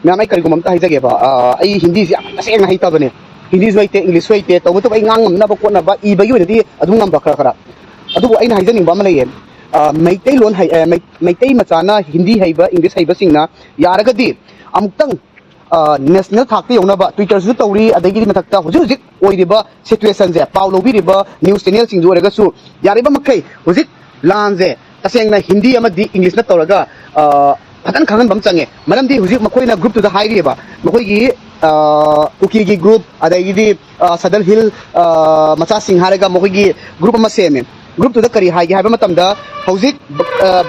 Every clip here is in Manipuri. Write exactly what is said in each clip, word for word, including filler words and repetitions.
ꯃꯌꯥꯝ, ꯑꯩ ꯀꯔꯤꯒꯨꯝꯕ ꯑꯝꯇ ꯍꯥꯏꯖꯒꯦꯕ꯫ ꯑ, ꯑꯩ ꯍꯤꯟꯗꯤꯁꯦ ꯌꯥꯝ ꯇꯁꯦꯡꯅ ꯍꯩꯇꯕꯅꯦ꯫ ꯍꯤꯟꯗꯤꯁꯨ ꯍꯩꯇꯦ, ꯏꯪꯂꯤꯁꯁꯨ ꯍꯩꯇꯦ, ꯇꯧꯕꯇꯕꯨ ꯑꯩ ꯉꯥꯡ ꯉꯝꯅꯕ ꯈꯣꯠꯅꯕ ꯏꯕꯒꯤ ꯑꯣꯏꯅꯗꯤ ꯑꯗꯨꯝ ꯉꯝꯕ ꯈꯔ ꯈꯔ꯫ ꯑꯗꯨꯕꯨ ꯑꯩꯅ ꯍꯥꯏꯖꯅꯤꯡꯕ ꯑꯃ ꯂꯩꯌꯦ꯫ ꯑ, ꯃꯩꯇꯩꯂꯣꯟ ꯍꯩ-, ꯑ, ꯃꯩ-, ꯃꯩꯇꯩ ꯃꯆꯥꯅ ꯍꯤꯟꯗꯤ ꯍꯩꯕ, ꯏꯪꯂꯤꯁ ꯍꯩꯕꯁꯤꯡꯅ ꯌꯥꯔꯒꯗꯤ ꯑꯃꯨꯛꯇꯪ, ꯑ, ꯅꯦꯁꯅꯦꯜ ꯊꯥꯛꯇ ꯌꯧꯅꯕ Twitter-ꯁꯨ ꯇꯧꯔꯤ, ꯑꯗꯒꯤꯗꯤ ꯃꯊꯛꯇ ꯍꯧꯖꯤꯛ ꯍꯧꯖꯤꯛ ꯑꯣꯏꯔꯤꯕ situation-ꯁꯦ, ꯄꯥꯎ ꯂꯧꯕꯤꯔꯤꯕ news channel-ꯁꯤꯡꯗꯨ ꯑꯣꯏꯔꯒꯁꯨ ꯌꯥꯔꯤꯕ ꯃꯈꯩ ꯍꯧꯖꯤꯛ ꯂꯥꯟꯁꯦ ꯇꯁꯦꯡꯅ ꯍꯤꯟꯗꯤ ꯑꯃꯗꯤ ꯏꯪꯂꯤꯁꯅ ꯇꯧꯔꯒ, ꯑ, ꯐꯖꯅ ꯈꯪꯍꯟꯕ ꯑꯃ ꯆꯪꯉꯦ꯫ ꯃꯔꯝꯗꯤ ꯍꯧꯖꯤꯛ ꯃꯈꯣꯏꯅ group-ꯇꯨꯗ ꯍꯥꯏꯔꯤꯑꯕ, ꯃꯈꯣꯏꯒꯤ, ꯑ, ꯀꯨꯀꯤꯒꯤ group, ꯑꯗꯒꯤꯗꯤ, ꯑ, ꯁꯗꯜ ꯍꯤꯜ, ꯑ, ꯃꯆꯥꯁꯤꯡ ꯍꯥꯏꯔꯒ ꯃꯈꯣꯏꯒꯤ group ꯑꯃ ꯁꯦꯝꯃꯦ꯫ Group-ꯇꯨꯗ ꯀꯔꯤ ꯍꯥꯏꯒꯦ ꯍꯥꯏꯕ ꯃꯇꯝꯗ, ꯍꯧꯖꯤꯛ, ꯑ,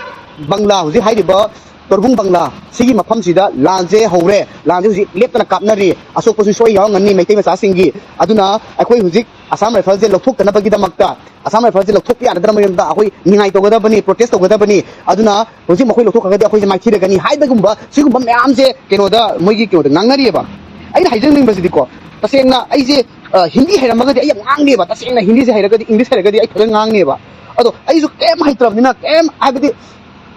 ꯕꯪꯂꯥ, ꯍꯧꯖꯤꯛ ꯍꯥꯏꯔꯤꯕ ꯇꯣꯔꯕꯨꯡ ꯕꯪꯂꯥ ꯁꯤꯒꯤ ꯃꯐꯝꯁꯤꯗ ꯂꯥꯟꯁꯦ ꯍꯧꯔꯦ, ꯂꯥꯟꯁꯦ ꯍꯧꯖꯤꯛ ꯂꯦꯞꯇꯅ ꯀꯥꯞꯅꯔꯤ, ꯑꯁꯣꯛꯄꯁꯨ ꯁꯣꯏ ꯌꯥꯎꯔꯝꯒꯅꯤ ꯃꯩꯇꯩ ꯃꯆꯥꯁꯤꯡꯒꯤ꯫ ꯑꯗꯨꯅ ꯑꯩꯈꯣꯏ ꯍꯧꯖꯤꯛ ꯑꯁꯥꯝ ꯔꯥꯏꯐꯜꯁꯦ ꯂꯧꯊꯣꯛꯇꯅꯕꯒꯤꯗꯃꯛꯇ, ꯑꯁꯥꯝ ꯔꯥꯏꯐꯜꯁꯦ ꯂꯧꯊꯣꯛꯄ ꯌꯥꯅꯗꯅꯕꯒꯤꯗꯃꯛꯇ ꯑꯩꯈꯣꯏ ꯅꯤꯡꯉꯥꯏ ꯇꯧꯒꯗꯕꯅꯤ, protest ꯇꯧꯒꯗꯕꯅꯤ꯫ ꯑꯗꯨꯅ ꯍꯧꯖꯤꯛ ꯃꯈꯣꯏ ꯂꯧꯊꯣꯛꯈ꯭ꯔꯒꯗꯤ ꯑꯩꯈꯣꯏꯁꯦ ꯃꯥꯏꯊꯤꯔꯒꯅꯤ ꯍꯥꯏꯕꯒꯨꯝꯕ ꯁꯤꯒꯨꯝꯕ ꯃꯌꯥꯝꯁꯦ ꯀꯩꯅꯣꯗ, ꯃꯣꯏꯒꯤ ꯀꯩꯅꯣꯗ ꯉꯥꯡꯅꯔꯤꯑꯕ꯫ ꯑꯩꯅ ꯍꯥꯏꯖꯅꯤꯡꯕꯁꯤꯗꯤꯀꯣ, ꯇꯁꯦꯡꯅ ꯑꯩꯁꯦ, ꯑ, ꯍꯤꯟꯗꯤ ꯍꯩꯔꯝꯃꯒꯗꯤ ꯑꯩ ꯌꯥꯝ ꯉꯥꯡꯅꯦꯕ, ꯇꯁꯦꯡꯅ ꯍꯤꯟꯗꯤꯁꯦ ꯍꯩꯔꯒꯗꯤ, ꯏꯪꯂꯤꯁ ꯍꯩꯔꯒꯗꯤ ꯑꯩ ꯐꯖꯅ ꯉꯥꯡꯅꯦꯕ꯫ ꯑꯗꯣ ꯑꯩꯁꯨ ꯀꯩꯝ ꯍꯩꯇ꯭ꯔꯕꯅꯤꯅ, ꯀꯩꯝ, ꯍꯥꯏꯕꯗꯤ,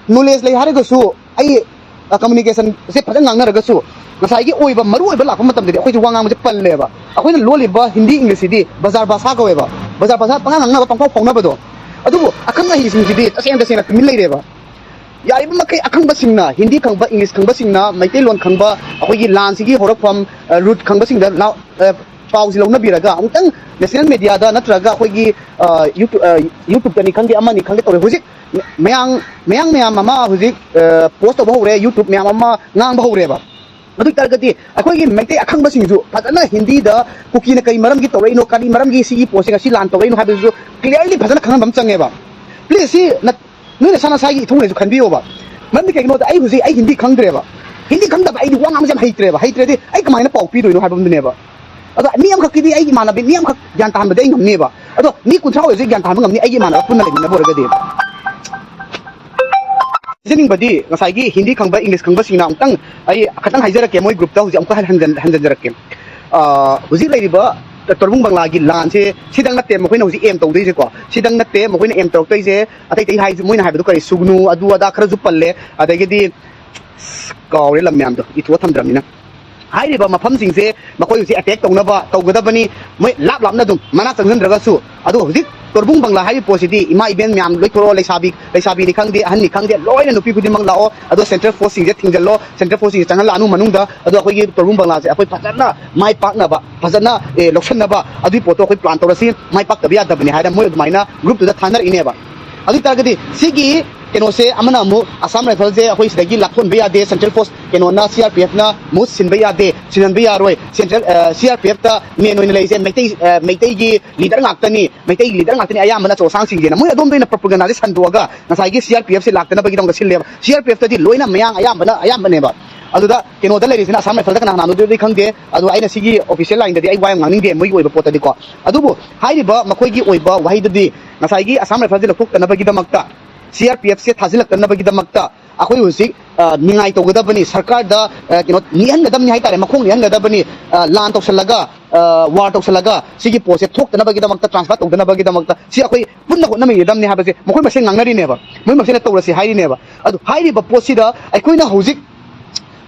knowledge ꯂꯩ ꯍꯥꯏꯔꯒꯁꯨ, ꯑꯩ, ꯑ, communication-ꯁꯦ ꯐꯖꯅ ꯉꯥꯡꯅꯔꯒꯁꯨ, ꯉꯁꯥꯏꯒꯤ ꯑꯣꯏꯕ ꯃꯔꯨ ꯑꯣꯏꯕ ꯂꯥꯛꯄ ꯃꯇꯝꯗꯗꯤ ꯑꯩꯈꯣꯏꯁꯦ ꯋꯥ ꯉꯥꯡꯕꯁꯦ ꯄꯜꯂꯦꯕ꯫ ꯑꯩꯈꯣꯏꯅ ꯂꯣꯜꯂꯤꯕ ꯍꯤꯟꯗꯤ ꯏꯪꯂꯤꯁꯁꯤꯗꯤ ꯕꯖꯥꯔ ꯚꯥꯁꯥ ꯀꯧꯋꯦꯕ꯫ ꯕꯖꯥꯔ ꯚꯥꯁꯥ ꯄꯉꯥꯡ ꯉꯥꯡꯅꯕ, ꯄꯪꯐꯥꯎ ꯐꯥꯎꯅꯕꯗꯣ꯫ ꯑꯗꯨꯕꯨ ꯑꯈꯪ ꯑꯍꯩꯁꯤꯡꯁꯤꯗꯤ ꯇꯁꯦꯡ ꯇꯁꯦꯡꯅ ꯇꯨꯃꯤꯟ ꯂꯩꯔꯦꯕ꯫ ꯌꯥꯔꯤꯕ ꯃꯈꯩ ꯑꯈꯪꯕꯁꯤꯡꯅ, ꯍꯤꯟꯗꯤ ꯈꯪꯕ, ꯏꯪꯂꯤꯁ ꯈꯪꯕꯁꯤꯡꯅ, ꯃꯩꯇꯩꯂꯣꯟ ꯈꯪꯕ, ꯑꯩꯈꯣꯏꯒꯤ ꯂꯥꯟꯁꯤꯒꯤ ꯍꯧꯔꯛꯐꯝ, ꯑ, root ꯈꯪꯕꯁꯤꯡꯗ ꯂꯥꯎ-, ꯑ, ꯄꯥꯎꯁꯤ ꯂꯧꯅꯕꯤꯔꯒ ꯑꯃꯨꯛꯇꯪ national media-ꯗ ꯅꯠꯇ꯭ꯔꯒ ꯑꯩꯈꯣꯏꯒꯤ, ꯑ, YouTube, ꯑ, YouTube-ꯇꯅꯤ ꯈꯪꯗꯦ, ꯑꯃꯅꯤ ꯈꯪꯗꯦ ꯇꯧꯔꯦ꯫ ꯍꯧꯖꯤꯛ ꯃꯌꯥꯡ, ꯃꯌꯥꯡ ꯃꯌꯥꯝ ꯑꯃ ꯍꯧꯖꯤꯛ, ꯑ, post ꯇꯧꯕ ꯍꯧꯔꯦ, YouTube ꯃꯌꯥꯝ ꯑꯃ ꯉꯥꯡꯕ ꯍꯧꯔꯦꯕ꯫ ꯑꯗꯨ ꯑꯣꯏ ꯇꯥꯔꯒꯗꯤ ꯑꯩꯈꯣꯏꯒꯤ ꯃꯩꯇꯩ ꯑꯈꯪꯕꯁꯤꯡꯁꯨ ꯐꯖꯅ ꯍꯤꯟꯗꯤꯗ ꯀꯨꯀꯤꯅ ꯀꯔꯤ ꯃꯔꯝꯒꯤ ꯇꯧꯔꯛꯏꯅꯣ, ꯀꯔꯤ ꯃꯔꯝꯒꯤ ꯁꯤꯒꯤ ꯄꯣꯠꯁꯦ ꯉꯁꯤ ꯂꯥꯟ ꯇꯧꯔꯛꯏꯅꯣ ꯍꯥꯏꯕꯗꯨꯁꯨ clearly ꯐꯖꯅ ꯈꯪꯍꯟꯕ ꯑꯃ ꯆꯪꯉꯦꯕ꯫ Please, ꯁꯤ ꯅ-, ꯅꯣꯏ ꯅꯁꯥ ꯅꯁꯥꯒꯤ ꯏꯊꯧꯅꯦꯁꯨ ꯈꯟꯕꯤꯌꯣꯕ꯫ ꯃꯔꯝꯗꯤ ꯀꯩꯒꯤꯅꯣꯗ ꯑꯩ ꯍꯧꯖꯤꯛ ꯑꯩ ꯍꯤꯟꯗꯤ ꯈꯪꯗ꯭ꯔꯦꯕ꯫ ꯍꯤꯟꯗꯤ ꯈꯪꯗꯕ ꯑꯩꯗꯤ ꯋꯥ ꯉꯥꯡꯕꯁꯦ ꯌꯥꯝ ꯍꯩꯇ꯭ꯔꯦꯕ꯫ ꯍꯩꯇ꯭ꯔꯗꯤ ꯑꯩ ꯀꯃꯥꯏꯅ ꯄꯥꯎ ꯄꯤꯗꯣꯏꯅꯣ ꯍꯥꯏꯕ ꯑꯃꯗꯨꯅꯦꯕ꯫ ꯑꯗꯣ ꯃꯤ ꯑꯃꯈꯛꯀꯤꯗꯤ, ꯑꯩꯒꯤ ꯏꯃꯥꯟꯅꯕꯤ ꯃꯤ ꯑꯃꯈꯛ ꯒ꯭ꯌꯥꯟ ꯇꯥꯍꯟꯕꯗꯤ ꯑꯩ ꯉꯝꯅꯦꯕ꯫ ꯑꯗꯣ ꯃꯤ ꯀꯨꯟꯊ꯭ꯔꯥ ꯑꯣꯏꯔꯁꯨ ꯒ꯭ꯌꯥꯟ ꯇꯥꯍꯟꯕ ꯉꯝꯅꯤ, ꯑꯩꯒꯤ ꯏꯃꯥꯟꯅꯕ ꯄꯨꯟꯅ ꯂꯩꯃꯤꯟꯅꯕ ꯑꯣꯏꯔꯒꯗꯤ꯫ ꯍꯥꯏꯖꯅꯤꯡꯕꯗꯤ ꯉꯁꯥꯏꯒꯤ ꯍꯤꯟꯗꯤ ꯈꯪꯕ, ꯏꯪꯂꯤꯁ ꯈꯪꯕꯁꯤꯡꯅ ꯑꯃꯨꯛꯇꯪ, ꯑꯩ ꯈꯇꯪ ꯍꯥꯏꯖꯔꯛꯀꯦ, ꯃꯣꯏ group-ꯇ ꯍꯧꯖꯤꯛ ꯑꯃꯨꯛꯀ ꯍꯟꯖꯟ-, ꯍꯟꯖꯟꯖꯔꯛꯀꯦ꯫ ꯑ, ꯍꯧꯖꯤꯛ ꯂꯩꯔꯤꯕ ꯇꯣꯔꯕꯨꯡ ꯕꯪꯂꯥꯒꯤ ꯂꯥꯟꯁꯦ ꯁꯤꯗꯪ ꯅꯠꯇꯦ ꯃꯈꯣꯏꯅ ꯍꯧꯖꯤꯛ aim ꯇꯧꯗꯣꯏꯁꯦꯀꯣ, ꯁꯤꯗꯪ ꯅꯠꯇꯦ ꯃꯈꯣꯏꯅ aim ꯇꯧꯔꯛꯇꯣꯏꯁꯦ꯫ ꯑꯇꯩ ꯑꯇꯩ ꯍꯥꯏꯁꯦ, ꯃꯣꯏꯅ ꯍꯥꯏꯕꯗꯣ ꯀꯔꯤ, ꯁꯨꯒꯅꯨ, ꯑꯗꯨ ꯑꯗꯥ ꯈꯔꯁꯨ ꯄꯜꯂꯦ, ꯑꯗꯒꯤꯗꯤ ꯀꯥꯎꯔꯦ ꯂꯝ ꯃꯌꯥꯝꯗꯣ, ꯏꯊꯣꯛꯑ ꯊꯝꯗ꯭ꯔꯕꯅꯤꯅ꯫ ꯍꯥꯏꯔꯤꯕ ꯃꯐꯝꯁꯤꯡꯁꯦ ꯃꯈꯣꯏ ꯍꯧꯖꯤꯛ ꯑꯦꯇꯦꯛ ꯇꯧꯅꯕ ꯇꯧꯒꯗꯕꯅꯤ꯫ ꯃꯣꯏ ꯂꯥꯞ ꯂꯥꯞꯅ ꯑꯗꯨꯝ ꯃꯅꯥꯛ ꯆꯪꯁꯤꯟꯗ꯭ꯔꯒꯁꯨ꯫ ꯑꯗꯣ ꯍꯧꯖꯤꯛ ꯇꯣꯔꯕꯨꯡ ꯕꯪꯒ꯭ꯂꯥ ꯍꯥꯏꯔꯤꯕ ꯄꯣꯠꯁꯤꯗꯤ ꯏꯃꯥ ꯏꯕꯦꯟ ꯃꯌꯥꯝ ꯂꯣꯏ ꯊꯣꯔꯛꯑꯣ, ꯂꯩꯁꯥꯕꯤ, ꯂꯩꯁꯥꯕꯤꯅꯤ ꯈꯪꯗꯦ, ꯑꯍꯟꯅꯤ ꯈꯪꯗꯦ, ꯂꯣꯏꯅ ꯅꯨꯄꯤ ꯈꯨꯗꯤꯡꯃꯛ ꯂꯥꯛꯑꯣ꯫ ꯑꯗꯣ ꯁꯦꯟꯇ꯭ꯔꯦꯜ ꯐꯣꯔꯁꯁꯤꯡꯁꯦ ꯊꯤꯡꯖꯤꯜꯂꯣ, ꯁꯦꯟꯇ꯭ꯔꯦꯜ ꯐꯣꯔꯁꯁꯤꯡꯁꯦ ꯆꯪꯍꯜꯂꯛꯑꯅꯨ ꯃꯅꯨꯡꯗ꯫ ꯑꯗꯣ ꯑꯩꯈꯣꯏꯒꯤ ꯇꯣꯔꯕꯨꯡ ꯕꯪꯒ꯭ꯂꯥꯁꯦ ꯑꯩꯈꯣꯏ ꯐꯖꯅ ꯃꯥꯏ ꯄꯥꯛꯅꯕ, ꯐꯖꯅ, ꯑꯦ, ꯂꯧꯁꯤꯟꯅꯕ ꯑꯗꯨꯒꯤ ꯄꯣꯠꯇꯣ ꯑꯩꯈꯣꯏ ꯄ꯭ꯂꯥꯟ ꯇꯧꯔꯁꯤ, ꯃꯥꯏ ꯄꯥꯛꯇꯕ ꯌꯥꯗꯕꯅꯤ ꯍꯥꯏꯅ ꯃꯣꯏ ꯑꯗꯨꯃꯥꯏꯅ ꯒ꯭ꯔꯨꯞꯇꯨꯗ ꯊꯥꯅꯔꯛꯏꯅꯦꯕ꯫ ꯑꯗꯨ ꯑꯣꯏ ꯇꯥꯔꯒꯗꯤ ꯁꯤꯒꯤ ꯀꯩꯅꯣꯁꯦ ꯑꯃꯅ ꯑꯃꯨꯛ ꯑꯁꯥꯝ ꯔꯥꯏꯐꯜꯁꯦ ꯑꯩꯈꯣꯏ ꯁꯤꯗꯒꯤ ꯂꯥꯞꯊꯣꯛꯍꯟꯕ ꯌꯥꯗꯦ, ꯁꯦꯟꯇ꯭ꯔꯦꯜ ꯐꯣꯔꯁ ꯀꯩꯅꯣꯅ, ꯁꯤ ꯑꯥꯔ ꯄꯤ ꯑꯦꯐꯅ ꯃꯍꯨꯠ ꯁꯤꯟꯕ ꯌꯥꯗꯦ, ꯁꯤꯟꯍꯟꯕ ꯌꯥꯔꯣꯏ, ꯁꯦꯟꯇ꯭ꯔꯦꯜ, ꯑ, ꯁꯤ ꯑꯥꯔ ꯄꯤ ꯑꯦꯐꯇ ꯃꯦꯟ ꯑꯣꯏꯅ ꯂꯩꯔꯤꯁꯦ ꯃꯩꯇꯩ, ꯑ, ꯃꯩꯇꯩꯒꯤ ꯂꯤꯗꯔ ꯉꯥꯛꯇꯅꯤ, ꯃꯩꯇꯩꯒꯤ ꯂꯤꯗꯔ ꯉꯥꯛꯇꯅꯤ ꯑꯌꯥꯝꯕꯅ ꯑꯆꯧ ꯑꯁꯥꯡꯁꯤꯡꯁꯤꯅ꯫ ꯃꯣꯏ ꯑꯗꯣꯝꯗ ꯑꯣꯏꯅ ꯄ꯭ꯔꯣꯄꯒꯦꯟꯗꯥꯁꯦ ꯁꯟꯗꯣꯛꯑꯒ ꯉꯁꯥꯏꯒꯤ C R P ꯑꯦꯐꯁꯦ ꯂꯥꯛꯇꯅꯕꯒꯤꯗꯃꯛꯇ ꯁꯤꯜꯂꯦꯕ꯫ C R P ꯑꯦꯐꯇꯗꯤ ꯂꯣꯏꯅ ꯃꯌꯥꯡ ꯑꯌꯥꯝꯕꯅ, ꯑꯌꯥꯝꯕꯅꯦꯕ꯫ ꯑꯗꯨꯗ ꯀꯩꯅꯣꯗ ꯂꯩꯔꯤꯁꯤꯅ, ꯑꯁꯥꯝ ꯔꯥꯏꯐꯜꯗ ꯀꯅꯥ ꯀꯅꯥꯅꯣꯗꯨꯗꯤ ꯈꯪꯗꯦ, ꯑꯗꯣ ꯑꯩꯅ ꯁꯤꯒꯤ ꯑꯣꯐꯤꯁꯤꯌꯦꯜ ꯂꯥꯏꯟꯗꯗꯤ ꯑꯩ ꯋꯥ ꯌꯥꯝ ꯉꯥꯡꯅꯤꯡꯗꯦ ꯃꯣꯏꯒꯤ ꯑꯣꯏꯕ ꯄꯣꯠꯇꯗꯤꯀꯣ꯫ ꯑꯗꯨꯕꯨ ꯍꯥꯏꯔꯤꯕ ꯃꯈꯣꯏꯒꯤ ꯑꯣꯏꯕ ꯋꯥꯍꯩꯗꯨꯗꯤ ꯉꯁꯥꯏꯒꯤ ꯑꯁꯥꯝ ꯔꯥꯏꯐꯜꯁꯦ ꯂꯧꯊꯣꯛꯇꯅꯕꯒꯤꯗꯃꯛꯇ, ꯁꯤ ꯑꯥꯔ ꯄꯤ ꯑꯦꯐꯁꯦ ꯊꯥꯖꯤꯜꯂꯛꯇꯅꯕꯒꯤꯗꯃꯛꯇ ꯑꯩꯈꯣꯏ ꯍꯧꯖꯤꯛ, ꯑ, ꯅꯤꯡꯉꯥꯏ ꯇꯧꯒꯗꯕꯅꯤ, ꯁꯔꯀꯥꯔꯗ, ꯑ, ꯀꯩꯅꯣ ꯅꯤꯍꯟꯒꯗꯕꯅꯤ ꯍꯥꯏꯇꯥꯔꯦ, ꯃꯈꯣꯡ ꯅꯤꯍꯟꯒꯗꯕꯅꯤ, ꯑ, ꯂꯥꯟ ꯇꯧꯁꯜꯂꯒ, ꯑ, ꯋꯥꯔ ꯇꯧꯁꯜꯂꯒ ꯁꯤꯒꯤ ꯄꯣꯠꯁꯦ ꯊꯣꯛꯇꯅꯕꯒꯤꯗꯃꯛꯇ, ꯇ꯭ꯔꯥꯟꯁꯐꯔ ꯇꯧꯗꯅꯕꯒꯤꯗꯃꯛꯇ ꯁꯤ ꯑꯩꯈꯣꯏ ꯄꯨꯟꯅ ꯍꯣꯠꯅꯃꯤꯟꯅꯒꯗꯕꯅꯤ ꯍꯥꯏꯕꯁꯦ ꯃꯈꯣꯏ ꯃꯁꯦꯟ ꯉꯥꯡꯅꯔꯤꯅꯦꯕ, ꯃꯣꯏ ꯃꯁꯦꯟꯅ ꯇꯧꯔꯁꯤ ꯍꯥꯏꯔꯤꯅꯦꯕ꯫ ꯑꯗꯨ ꯍꯥꯏꯔꯤꯕ ꯄꯣꯠꯁꯤꯗ ꯑꯩꯈꯣꯏꯅ ꯍꯧꯖꯤꯛ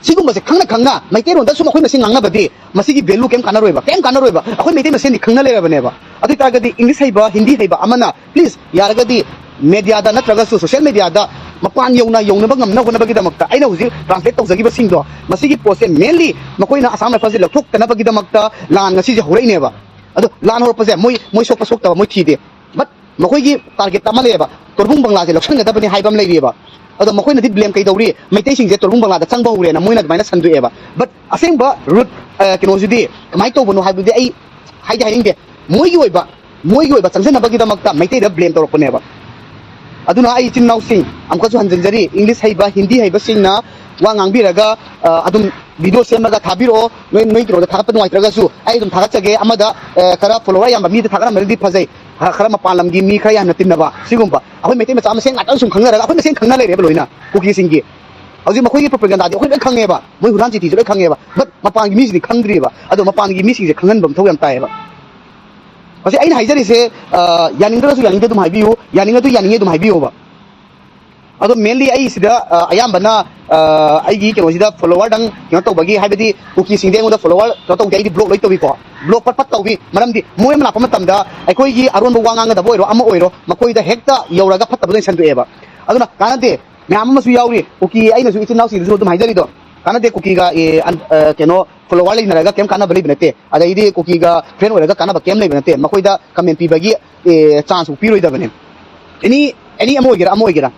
ꯁꯤꯒꯨꯝꯕꯁꯦ ꯈꯪꯅ ꯈꯪꯅ ꯃꯩꯇꯩꯔꯣꯟꯗ ꯁꯨꯝ ꯑꯩꯈꯣꯏ ꯃꯁꯦꯟ ꯉꯥꯡꯅꯕꯗꯤ ꯃꯁꯤꯒꯤ ꯚꯦꯂꯨ ꯀꯩꯝ ꯀꯥꯟꯅꯔꯣꯏꯕ, ꯀꯩꯝ ꯀꯥꯟꯅꯔꯣꯏꯕ꯫ ꯑꯩꯈꯣꯏ ꯃꯩꯇꯩ ꯃꯁꯦꯟꯗꯤ ꯈꯪꯅ ꯂꯩꯔꯕꯅꯦꯕ꯫ ꯑꯗꯨ ꯑꯣꯏ ꯇꯥꯔꯒꯗꯤ ꯏꯪꯂꯤꯁ ꯍꯩꯕ, ꯍꯤꯟꯗꯤ ꯍꯩꯕ ꯑꯃꯅ ꯄ꯭ꯂꯤꯖ ꯌꯥꯔꯒꯗꯤ ꯃꯦꯗꯤꯌꯥꯗ ꯅꯠꯇ꯭ꯔꯒꯁꯨ ꯁꯣꯁꯤꯌꯦꯜ ꯃꯦꯗꯤꯌꯥꯗ ꯃꯄꯥꯟ ꯌꯧꯅ ꯌꯧꯅꯕ ꯉꯝꯅ ꯍꯣꯠꯅꯕꯒꯤꯗꯃꯛꯇ ꯑꯩꯅ ꯍꯧꯖꯤꯛ ꯇ꯭ꯔꯥꯟꯁꯂꯦꯠ ꯇꯧꯖꯈꯤꯕꯁꯤꯡꯗꯣ, ꯃꯁꯤꯒꯤ ꯄꯣꯠꯁꯦ ꯃꯦꯟꯂꯤ ꯃꯈꯣꯏꯅ ꯑꯁꯥꯝ ꯔꯥꯏꯐꯜꯁꯦ ꯂꯧꯊꯣꯛꯇꯅꯕꯒꯤꯗꯃꯛꯇ ꯂꯥꯟ ꯉꯁꯤꯁꯦ ꯍꯧꯔꯛꯏꯅꯦꯕ꯫ ꯑꯗꯣ ꯂꯥꯟ ꯍꯧꯔꯛꯄꯁꯦ ꯃꯣꯏ, ꯃꯣꯏ ꯁꯣꯛꯄ ꯁꯣꯛꯇꯕ ꯃꯣꯏ ꯊꯤꯗꯦ, ꯕꯠ ꯃꯈꯣꯏꯒꯤ ꯇꯥꯔꯒꯦꯠ ꯑꯃ ꯂꯩꯌꯦꯕ, ꯇꯣꯔꯕꯨꯡ ꯕꯪꯒ꯭ꯂꯥꯁꯦ ꯂꯧꯁꯤꯟꯒꯗꯕꯅꯤ ꯍꯥꯏꯕ ꯑꯃ ꯂꯩꯔꯤꯑꯕ꯫ ꯑꯗꯣ ꯃꯈꯣꯏꯅꯗꯤ ꯕ꯭ꯂꯦꯝ ꯀꯩꯗꯧꯔꯤ? ꯃꯩꯇꯩꯁꯤꯡꯁꯦ ꯇꯣꯔꯕꯨꯡ ꯕꯪꯒ꯭ꯂꯥꯗ ꯆꯪꯕ ꯍꯧꯔꯦꯅ ꯃꯣꯏꯅ ꯑꯗꯨꯃꯥꯏꯅ ꯁꯟꯗꯣꯛꯑꯦꯕ꯫ ꯕꯠ ꯑꯁꯦꯡꯕ ꯔꯨꯠ, ꯑ, ꯀꯩꯅꯣꯁꯤꯗꯤ ꯀꯃꯥꯏꯅ ꯇꯧꯕꯅꯣ ꯍꯥꯏꯕꯗꯨꯗꯤ ꯑꯩ ꯍꯥꯏꯗꯤ ꯍꯥꯏꯅꯤꯡꯗꯦ꯫ ꯃꯣꯏꯒꯤ ꯑꯣꯏꯕ, ꯃꯣꯏꯒꯤ ꯑꯣꯏꯕ ꯆꯪꯖꯅꯕꯒꯤꯗꯃꯛꯇ ꯃꯩꯇꯩꯗ ꯕ꯭ꯂꯦꯝ ꯇꯧꯔꯛꯄꯅꯦꯕ꯫ ꯑꯗꯨꯅ ꯑꯩ ꯏꯆꯤꯟ ꯏꯅꯥꯎꯁꯤꯡ ꯑꯃꯨꯛꯀꯁꯨ ꯍꯟꯖꯤꯟꯖꯔꯤ, ꯏꯪꯂꯤꯁ ꯍꯩꯕ, ꯍꯤꯟꯗꯤ ꯍꯩꯕꯁꯤꯡꯅ ꯋꯥ ꯉꯥꯡꯕꯤꯔꯒ, ꯑ, ꯑꯗꯨꯝ ꯚꯤꯗꯤꯑꯣ ꯁꯦꯝꯃꯒ ꯊꯥꯕꯤꯔꯛꯑꯣ꯫ ꯅꯣꯏ, ꯅꯣꯏ ꯀꯩꯅꯣꯗ ꯊꯥꯒꯠꯄ ꯅꯨꯡꯉꯥꯏꯇ꯭ꯔꯒꯁꯨ ꯑꯩ ꯑꯗꯨꯝ ꯊꯥꯒꯠꯆꯒꯦ꯫ ꯑꯃꯗ, ꯑ, ꯈꯔ ꯐꯣꯂꯣꯋꯔ ꯌꯥꯝꯕ ꯃꯤꯗ ꯊꯥꯒꯠꯂꯝꯕꯅꯗꯤ ꯐꯖꯩ꯫ ꯈꯔ, ꯈꯔ ꯃꯄꯥꯟ ꯂꯝꯒꯤ ꯃꯤ ꯈꯔ ꯌꯥꯝꯅ ꯇꯤꯟꯅꯕ ꯁꯤꯒꯨꯝꯕ꯫ ꯑꯩꯈꯣꯏ ꯃꯩꯇꯩ ꯃꯆꯥ ꯃꯁꯦꯟ ꯉꯥꯛꯇꯪ ꯁꯨꯝ ꯈꯪꯅꯔꯒ ꯑꯩꯈꯣꯏ ꯃꯁꯦꯟ ꯈꯪꯅ ꯂꯩꯔꯦꯕ ꯂꯣꯏꯅ ꯀꯨꯀꯤꯁꯤꯡꯒꯤ꯫ ꯍꯧꯖꯤꯛ ꯃꯈꯣꯏꯒꯤ ꯄ꯭ꯔꯣꯄꯒꯦꯟꯗꯥꯗꯤ ꯑꯩꯈꯣꯏ ꯂꯣꯏ ꯈꯪꯉꯦꯕ, ꯃꯣꯏ ꯍꯨꯔꯥꯟ ꯆꯤꯊꯤꯁꯨ ꯂꯣꯏ ꯈꯪꯉꯦꯕ꯫ ꯕꯠ ꯃꯄꯥꯟꯒꯤ ꯃꯤꯁꯤꯡꯗꯤ ꯈꯪꯗ꯭ꯔꯤꯕ꯫ ꯑꯗꯣ ꯃꯄꯥꯟꯒꯤ ꯃꯤꯁꯤꯡꯁꯦ ꯈꯪꯍꯟꯕ ꯃꯊꯧ ꯌꯥꯝ ꯇꯥꯏꯌꯦꯕ꯫ ꯍꯧꯖꯤꯛ ꯑꯩꯅ ꯍꯥꯏꯖꯔꯤꯁꯦ, ꯑ, ꯌꯥꯅꯤꯡꯗ꯭ꯔꯒꯁꯨ ꯌꯥꯅꯤꯡꯗꯦ ꯑꯗꯨꯝ ꯍꯥꯏꯕꯤꯌꯨ, ꯌꯥꯅꯤꯡꯉꯁꯨ ꯌꯥꯅꯤꯡꯉꯦ ꯑꯗꯨꯝ ꯍꯥꯏꯕꯤꯌꯣꯕ꯫ ꯑꯗꯣ mainly ꯑꯩ ꯁꯤꯗ, ꯑ, ꯑꯌꯥꯝꯕꯅ, ꯑ, ꯑꯩꯒꯤ ꯀꯩꯅꯣꯁꯤꯗ follower ꯗꯪ ꯀꯩꯅꯣ ꯇꯧꯕꯒꯤ, ꯍꯥꯏꯕꯗꯤ ꯀꯨꯀꯤꯁꯤꯡꯗꯤ ꯑꯩꯉꯣꯟꯗ follower ꯀꯩꯅꯣ ꯇꯧꯗꯦ, ꯑꯩꯗꯤ block ꯂꯣꯏ ꯇꯧꯏꯀꯣ꯫ Block ꯄꯠ ꯄꯠ ꯇꯧꯏ꯫ ꯃꯔꯝꯗꯤ ꯃꯣꯏ ꯑꯃ ꯂꯥꯛꯄ ꯃꯇꯝꯗ ꯑꯩꯈꯣꯏꯒꯤ ꯑꯔꯣꯟꯕ ꯋꯥ ꯉꯥꯡꯒꯗꯕ ꯑꯣꯏꯔꯣ, ꯑꯃ ꯑꯣꯏꯔꯣ, ꯃꯈꯣꯏꯗ ꯍꯦꯛꯇ ꯌꯧꯔꯒ ꯐꯠꯇꯕꯗꯣ ꯑꯣꯏꯅ ꯁꯟꯗꯣꯛꯑꯦꯕ꯫ ꯑꯗꯨꯅ ꯀꯥꯟꯅꯗꯦ꯫ ꯃꯌꯥꯝ ꯑꯃꯁꯨ ꯌꯥꯎꯔꯤ꯫ ꯀꯨꯀꯤ ꯑꯩꯅꯁꯨ ꯏꯆꯤꯟ ꯏꯅꯥꯎꯁꯤꯡꯗꯁꯨ ꯑꯗꯨꯝ ꯍꯥꯏꯖꯔꯤꯗꯣ, ꯀꯥꯟꯅꯗꯦ꯫ ꯀꯨꯀꯤꯒ, ꯑꯦ, ꯑꯟ-, ꯑ, ꯀꯩꯅꯣ, follower ꯂꯩꯅꯔꯒ ꯀꯩꯝ ꯀꯥꯟꯅꯕ ꯂꯩꯕ ꯅꯠꯇꯦ꯫ ꯑꯗꯩꯗꯤ ꯀꯨꯀꯤꯒ friend ꯑꯣꯏꯔꯒ ꯀꯥꯟꯅꯕ ꯀꯩꯝ ꯂꯩꯕ ꯅꯠꯇꯦ꯫ ꯃꯈꯣꯏꯗ comment ꯄꯤꯕꯒꯤ, ꯑꯦ, chance ꯄꯤꯔꯣꯏꯗꯕꯅꯦ꯫ Any, any ꯑꯃ ꯑꯣꯏꯒꯦꯔꯥ, ꯑꯃ ꯑꯣꯏꯒꯦꯔꯥ꯫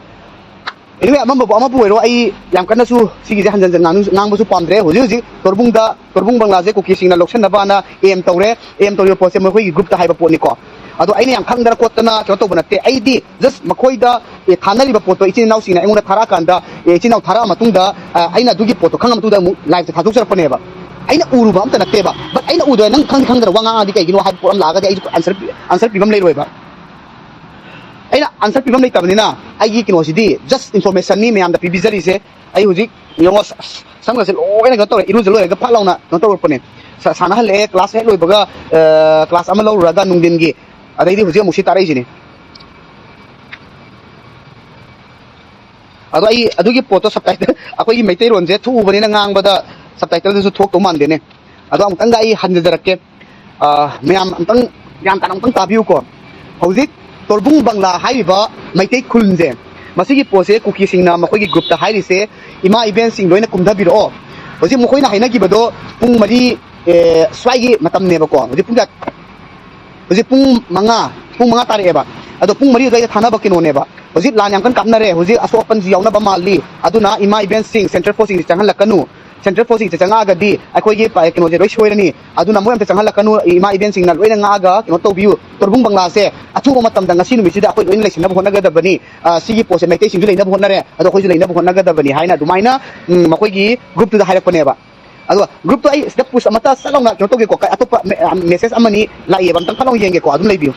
Anyway, ꯑꯃꯕꯨ, ꯑꯃꯕꯨ ꯑꯣꯏꯔꯣ, ꯑꯩ ꯌꯥꯝ ꯀꯟꯅꯁꯨ ꯁꯤꯒꯤꯁꯦ ꯍꯟꯖꯟ ꯍꯟꯖꯟ ꯉꯥꯡꯅꯤꯡ-, ꯉꯥꯡꯕꯁꯨ ꯄꯥꯝꯗ꯭ꯔꯦ꯫ ꯍꯧꯖꯤꯛ ꯍꯧꯖꯤꯛ ꯇꯣꯔꯕꯨꯡꯗ, ꯇꯣꯔꯕꯨꯡ ꯕꯪꯒ꯭ꯂꯥꯁꯦ ꯀꯨꯀꯤꯁꯤꯡꯅ ꯂꯧꯁꯤꯟꯅꯕꯅ aim ꯇꯧꯔꯦ꯫ Aim ꯇꯧꯔꯤꯕ ꯄꯣꯠꯁꯦ ꯃꯈꯣꯏꯒꯤ group ꯇ ꯍꯥꯏꯕ ꯄꯣꯠꯅꯤꯀꯣ꯫ ꯑꯗꯣ ꯑꯩꯅ ꯌꯥꯝ ꯈꯪꯗꯅ ꯈꯣꯠꯇꯅ ꯀꯩꯅꯣ ꯇꯧꯕ ꯅꯠꯇꯦ꯫ ꯑꯩꯗꯤ just ꯃꯈꯣꯏꯗ, ꯑꯦ, ꯊꯥꯅꯔꯤꯕ ꯄꯣꯠꯇꯣ ꯏꯆꯤꯟ ꯏꯅꯥꯎꯁꯤꯡꯅ ꯑꯩꯉꯣꯟꯗ ꯊꯥꯔꯛꯑꯀꯥꯟꯗ, ꯑꯦ, ꯏꯆꯤꯟ ꯏꯅꯥꯎ ꯊꯥꯔꯛꯑ ꯃꯇꯨꯡꯗ, ꯑ, ꯑꯩꯅ ꯑꯗꯨꯒꯤ ꯄꯣꯠꯇꯣ ꯈꯪꯉ ꯃꯇꯨꯡꯗ ꯑꯃꯨꯛ live ꯇ ꯊꯥꯗꯣꯛꯆꯔꯛꯄꯅꯦꯕ꯫ ꯑꯩꯅ ꯎꯔꯨꯕ ꯑꯝꯇ ꯅꯠꯇꯦꯕ꯫ But ꯑꯩꯅ ꯎꯗꯣꯏ, ꯅꯪ ꯈꯪꯗꯤ ꯈꯪꯗꯅ ꯋꯥ ꯉꯥꯡꯉꯗꯤ ꯀꯩꯒꯤꯅꯣ ꯍꯥꯏꯕ ꯄꯣꯠ ꯑꯃ ꯂꯥꯛꯑꯒꯗꯤ ꯑꯩꯁꯨ answer ꯄꯤ-, answer ꯄꯤꯐꯝ ꯂꯩꯔꯣꯏꯕ꯫ ꯑꯩꯅ answer ꯄꯤꯐꯝ ꯂꯩꯇꯕꯅꯤꯅ ꯑꯩꯒꯤ ꯀꯩꯅꯣꯁꯤꯗꯤ just information ꯅꯤ ꯃꯌꯥꯝꯗ ꯄꯤꯕꯤꯖꯔꯤꯁꯦ꯫ ꯑꯩ ꯍꯧꯖꯤꯛ ꯌꯦꯡꯉꯣ, ꯁ-, ꯁ-, ꯁꯝꯒꯁꯦ ꯂꯣꯏꯅ ꯀꯩꯅꯣ ꯇꯧꯔꯦ, ꯏꯔꯨꯖ ꯂꯣꯏꯔꯒ ꯐꯠ ꯂꯥꯎꯅ ꯀꯩꯅꯣ ꯇꯧꯔꯛꯄꯅꯦ꯫ ꯁ-, ꯁꯥꯟꯅꯍꯜꯂꯛꯑꯦ, class ꯍꯦꯛ ꯂꯣꯏꯕꯒ, ꯑ, class ꯑꯃ ꯂꯧꯔꯨꯔꯒ ꯅꯨꯡꯊꯤꯟꯒꯤ, ꯑꯗꯩꯗꯤ ꯍꯧꯖꯤꯛ ꯑꯃꯨꯛ ꯁꯤ ꯇꯥꯔꯛꯏꯁꯤꯅꯦ꯫ ꯑꯗꯣ ꯑꯩ ꯑꯗꯨꯒꯤ ꯄꯣꯠꯇꯣ subtitle, ꯑꯩꯈꯣꯏꯒꯤ ꯃꯩꯇꯩꯔꯣꯟꯁꯦ ꯊꯨꯕꯅꯤꯅ ꯉꯥꯡꯕꯗ subtitle ꯗꯁꯨ ꯊꯣꯛꯇꯧ ꯃꯥꯟꯗꯦꯅꯦ꯫ ꯑꯗꯣ ꯑꯃꯨꯛꯇꯪꯒ ꯑꯩ ꯍꯟꯖꯔꯛꯀꯦ꯫ ꯑ, ꯃꯌꯥꯝ ꯑꯝꯇꯪ ꯒ꯭ꯌꯥꯟ ꯇꯥꯅ ꯑꯝꯇꯪ ꯇꯥꯕꯤꯌꯨꯀꯣ꯫ ꯍꯧꯖꯤꯛ ꯇꯣꯔꯕꯨꯡ ꯕꯪꯒ꯭ꯂꯥ ꯍꯥꯏꯔꯤꯕ ꯃꯩꯇꯩ ꯈꯨꯜꯁꯦ, ꯃꯁꯤꯒꯤ ꯄꯣꯠꯁꯦ ꯀꯨꯀꯤꯁꯤꯡꯅ ꯃꯈꯣꯏꯒꯤ group ꯇ ꯍꯥꯏꯔꯤꯁꯦ, "ꯏꯃꯥ ꯏꯕꯦꯟꯁꯤꯡ ꯂꯣꯏꯅ ꯀꯨꯝꯊꯕꯤꯔꯛꯑꯣ"꯫ ꯍꯧꯖꯤꯛ ꯃꯈꯣꯏꯅ ꯍꯥꯏꯅꯈꯤꯕꯗꯣ ꯄꯨꯡ ꯃꯔꯤ, ꯑꯦ, ꯁ꯭ꯋꯥꯏꯒꯤ ꯃꯇꯝꯅꯦꯕꯀꯣ꯫ ꯍꯧꯖꯤꯛ ꯄꯨꯡ ꯀꯌꯥ? ꯍꯧꯖꯤꯛ ꯄꯨꯡ ꯃꯉꯥ, ꯄꯨꯡ ꯃꯉꯥ ꯇꯥꯔꯛꯑꯦꯕ꯫ ꯑꯗꯣ ꯄꯨꯡ ꯃꯔꯤ ꯑꯗꯨꯋꯥꯏꯗ ꯊꯥꯅꯕ ꯀꯩꯅꯣꯅꯦꯕ꯫ ꯍꯧꯖꯤꯛ ꯂꯥꯟ ꯌꯥꯝ ꯀꯟꯅ ꯀꯥꯞꯅꯔꯦ꯫ ꯍꯧꯖꯤꯛ ꯑꯁꯣꯛ ꯑꯄꯟꯁꯨ ꯌꯥꯎꯅꯕ ꯃꯥꯜꯂꯤ꯫ ꯑꯗꯨꯅ ꯏꯃꯥ ꯏꯕꯦꯟꯁꯤꯡ, central force ꯁꯤꯡꯁꯦ ꯆꯪꯍꯜꯂꯛꯀꯅꯨ꯫ Central force ꯁꯤꯡꯁꯦ ꯆꯪꯉꯛꯑꯒꯗꯤ ꯑꯩꯈꯣꯏꯒꯤ ꯄ-, ꯀꯩꯅꯣꯁꯦ ꯂꯣꯏ ꯁꯣꯏꯔꯅꯤ꯫ ꯑꯗꯨꯅ ꯃꯣꯏ ꯑꯝꯇ ꯆꯪꯍꯜꯂꯛꯀꯅꯨ꯫ ꯏꯃꯥ ꯏꯕꯦꯟꯁꯤꯡꯅ ꯂꯣꯏꯅ ꯉꯥꯛꯑꯒ ꯀꯩꯅꯣ ꯇꯧꯕꯤꯌꯨ꯫ ꯇꯣꯔꯕꯨꯡ ꯕꯪꯒ꯭ꯂꯥꯁꯦ ꯑꯊꯨꯕ ꯃꯇꯝꯗ ꯉꯁꯤ ꯅꯨꯃꯤꯠꯁꯤꯗ ꯑꯩꯈꯣꯏ ꯂꯣꯏꯅ ꯂꯩꯁꯤꯟꯅꯕ ꯍꯣꯠꯅꯒꯗꯕꯅꯤ꯫ ꯑ, ꯁꯤꯒꯤ ꯄꯣꯠꯁꯦ ꯃꯩꯇꯩꯁꯤꯡꯁꯨ ꯂꯩꯅꯕ ꯍꯣꯠꯅꯔꯦ, ꯑꯗꯣ ꯑꯩꯈꯣꯏꯁꯨ ꯂꯩꯅꯕ ꯍꯣꯠꯅꯒꯗꯕꯅꯤ ꯍꯥꯏꯅ ꯑꯗꯨꯃꯥꯏꯅ, ꯎꯝ, ꯃꯈꯣꯏꯒꯤ group ꯇꯨꯗ ꯍꯥꯏꯔꯛꯄꯅꯦꯕ꯫ ꯑꯗꯣ group ꯇꯣ ꯑꯩ ꯁꯤꯗ push ꯑꯃꯇ ꯆꯠ ꯂꯥꯎꯅ ꯀꯩꯅꯣ ꯇꯧꯒꯦꯀꯣ, ꯀ-, ꯑꯇꯣꯞꯄ ꯃꯦ-, ꯑ, message ꯑꯃꯅꯤ ꯂꯥꯛꯏꯌꯦꯕ, ꯑꯝꯇꯪ ꯐꯠ ꯂꯥꯎꯅ ꯌꯦꯡꯒꯦꯀꯣ, ꯑꯗꯨꯝ ꯂꯩꯕꯤꯌꯨ꯫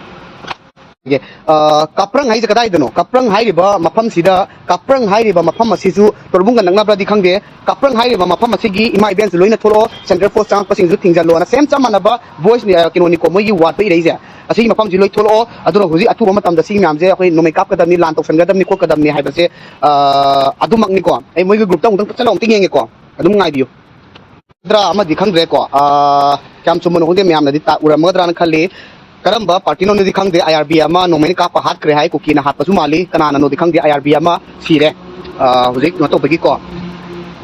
ꯑ, ꯀꯥꯄ꯭ꯔꯪ ꯍꯥꯏꯁꯦ ꯀꯗꯥꯏꯗꯅꯣ? ꯀꯥꯄ꯭ꯔꯪ ꯍꯥꯏꯔꯤꯕ ꯃꯐꯝꯁꯤꯗ, ꯀꯥꯄ꯭ꯔꯪ ꯍꯥꯏꯔꯤꯕ ꯃꯐꯝ ꯑꯁꯤꯁꯨ ꯇꯣꯔꯕꯨꯡꯒ ꯅꯛꯅꯕ꯭ꯔꯗꯤ ꯈꯪꯗꯦ꯫ ꯀꯥꯄ꯭ꯔꯪ ꯍꯥꯏꯔꯤꯕ ꯃꯐꯝ ꯑꯁꯤꯒꯤ ꯏꯃꯥ ꯏꯕꯦꯟꯁꯨ ꯂꯣꯏꯅ ꯊꯣꯛꯂꯛꯑꯣ, ꯁꯦꯟꯇ꯭ꯔꯦꯜ ꯐꯣꯔꯁ ꯆꯪꯉꯛꯄꯁꯤꯡꯁꯨ ꯊꯤꯡꯖꯤꯜꯂꯣꯅ ꯁꯦꯝ ꯆꯞ ꯃꯥꯟꯅꯕ ꯚꯣꯏꯁꯅꯤ, ꯑ, ꯀꯩꯅꯣꯅꯤꯀꯣ, ꯃꯣꯏꯒꯤ ꯋꯥꯔꯗꯇ ꯏꯔꯛꯏꯁꯦ꯫ ꯑꯁꯤꯒꯤ ꯃꯐꯝꯁꯤ ꯂꯣꯏ ꯊꯣꯛꯂꯛꯑꯣ, ꯑꯗꯨꯅ ꯍꯧꯖꯤꯛ ꯑꯊꯨꯕ ꯃꯇꯝꯗ ꯁꯤꯒꯤ ꯃꯌꯥꯝꯁꯦ ꯑꯩꯈꯣꯏ ꯅꯣꯡꯃꯩ ꯀꯥꯞꯀꯗꯕꯅꯤ, ꯂꯥꯟ ꯇꯧꯁꯟꯒꯗꯕꯅꯤ, ꯈꯣꯠꯀꯗꯕꯅꯤ ꯍꯥꯏꯕꯁꯦ, ꯑ, ꯑꯗꯨꯃꯛꯅꯤꯀꯣ꯫ ꯑꯩ ꯃꯣꯏꯒꯤ ꯒ꯭ꯔꯨꯞꯇ ꯑꯃꯨꯛꯇꯪ ꯐꯖꯅ ꯑꯃꯨꯛꯇꯪ ꯌꯦꯡꯒꯦꯀꯣ, ꯑꯗꯨꯝ ꯉꯥꯏꯕꯤꯌꯨ꯫ ꯅꯠꯇ꯭ꯔꯥ ꯑꯃꯗꯤ ꯈꯪꯗ꯭ꯔꯦꯀꯣ꯫ ꯑ, ꯀꯌꯥꯝ ꯆꯨꯝꯕꯅꯣ ꯈꯪꯗꯦ, ꯃꯌꯥꯝꯅꯗꯤ ꯇꯥ-, ꯎꯔꯝꯃꯒꯗ꯭ꯔꯥꯅ ꯈꯜꯂꯤ꯫ ꯀꯔꯝꯕ ꯄꯥꯔꯇꯤꯅꯣꯅꯗꯤ ꯈꯪꯗꯦ, ꯑꯥꯏ ꯑꯥꯔ ꯕꯤ ꯑꯃ ꯅꯣꯡꯃꯩꯅ ꯀꯥꯞꯄ ꯍꯥꯠꯈ꯭ꯔꯦ ꯍꯥꯏ, ꯀꯨꯀꯤꯅ ꯍꯥꯠꯄꯁꯨ ꯃꯥꯜꯂꯤ, ꯀꯅꯥꯅꯅꯣꯗꯤ ꯈꯪꯗꯦ, ꯑꯥꯏ ꯑꯥꯔ ꯕꯤ ꯑꯃ ꯁꯤꯔꯦ꯫ ꯑ, ꯍꯧꯖꯤꯛ ꯀꯩꯅꯣ ꯇꯧꯕꯒꯤꯀꯣ,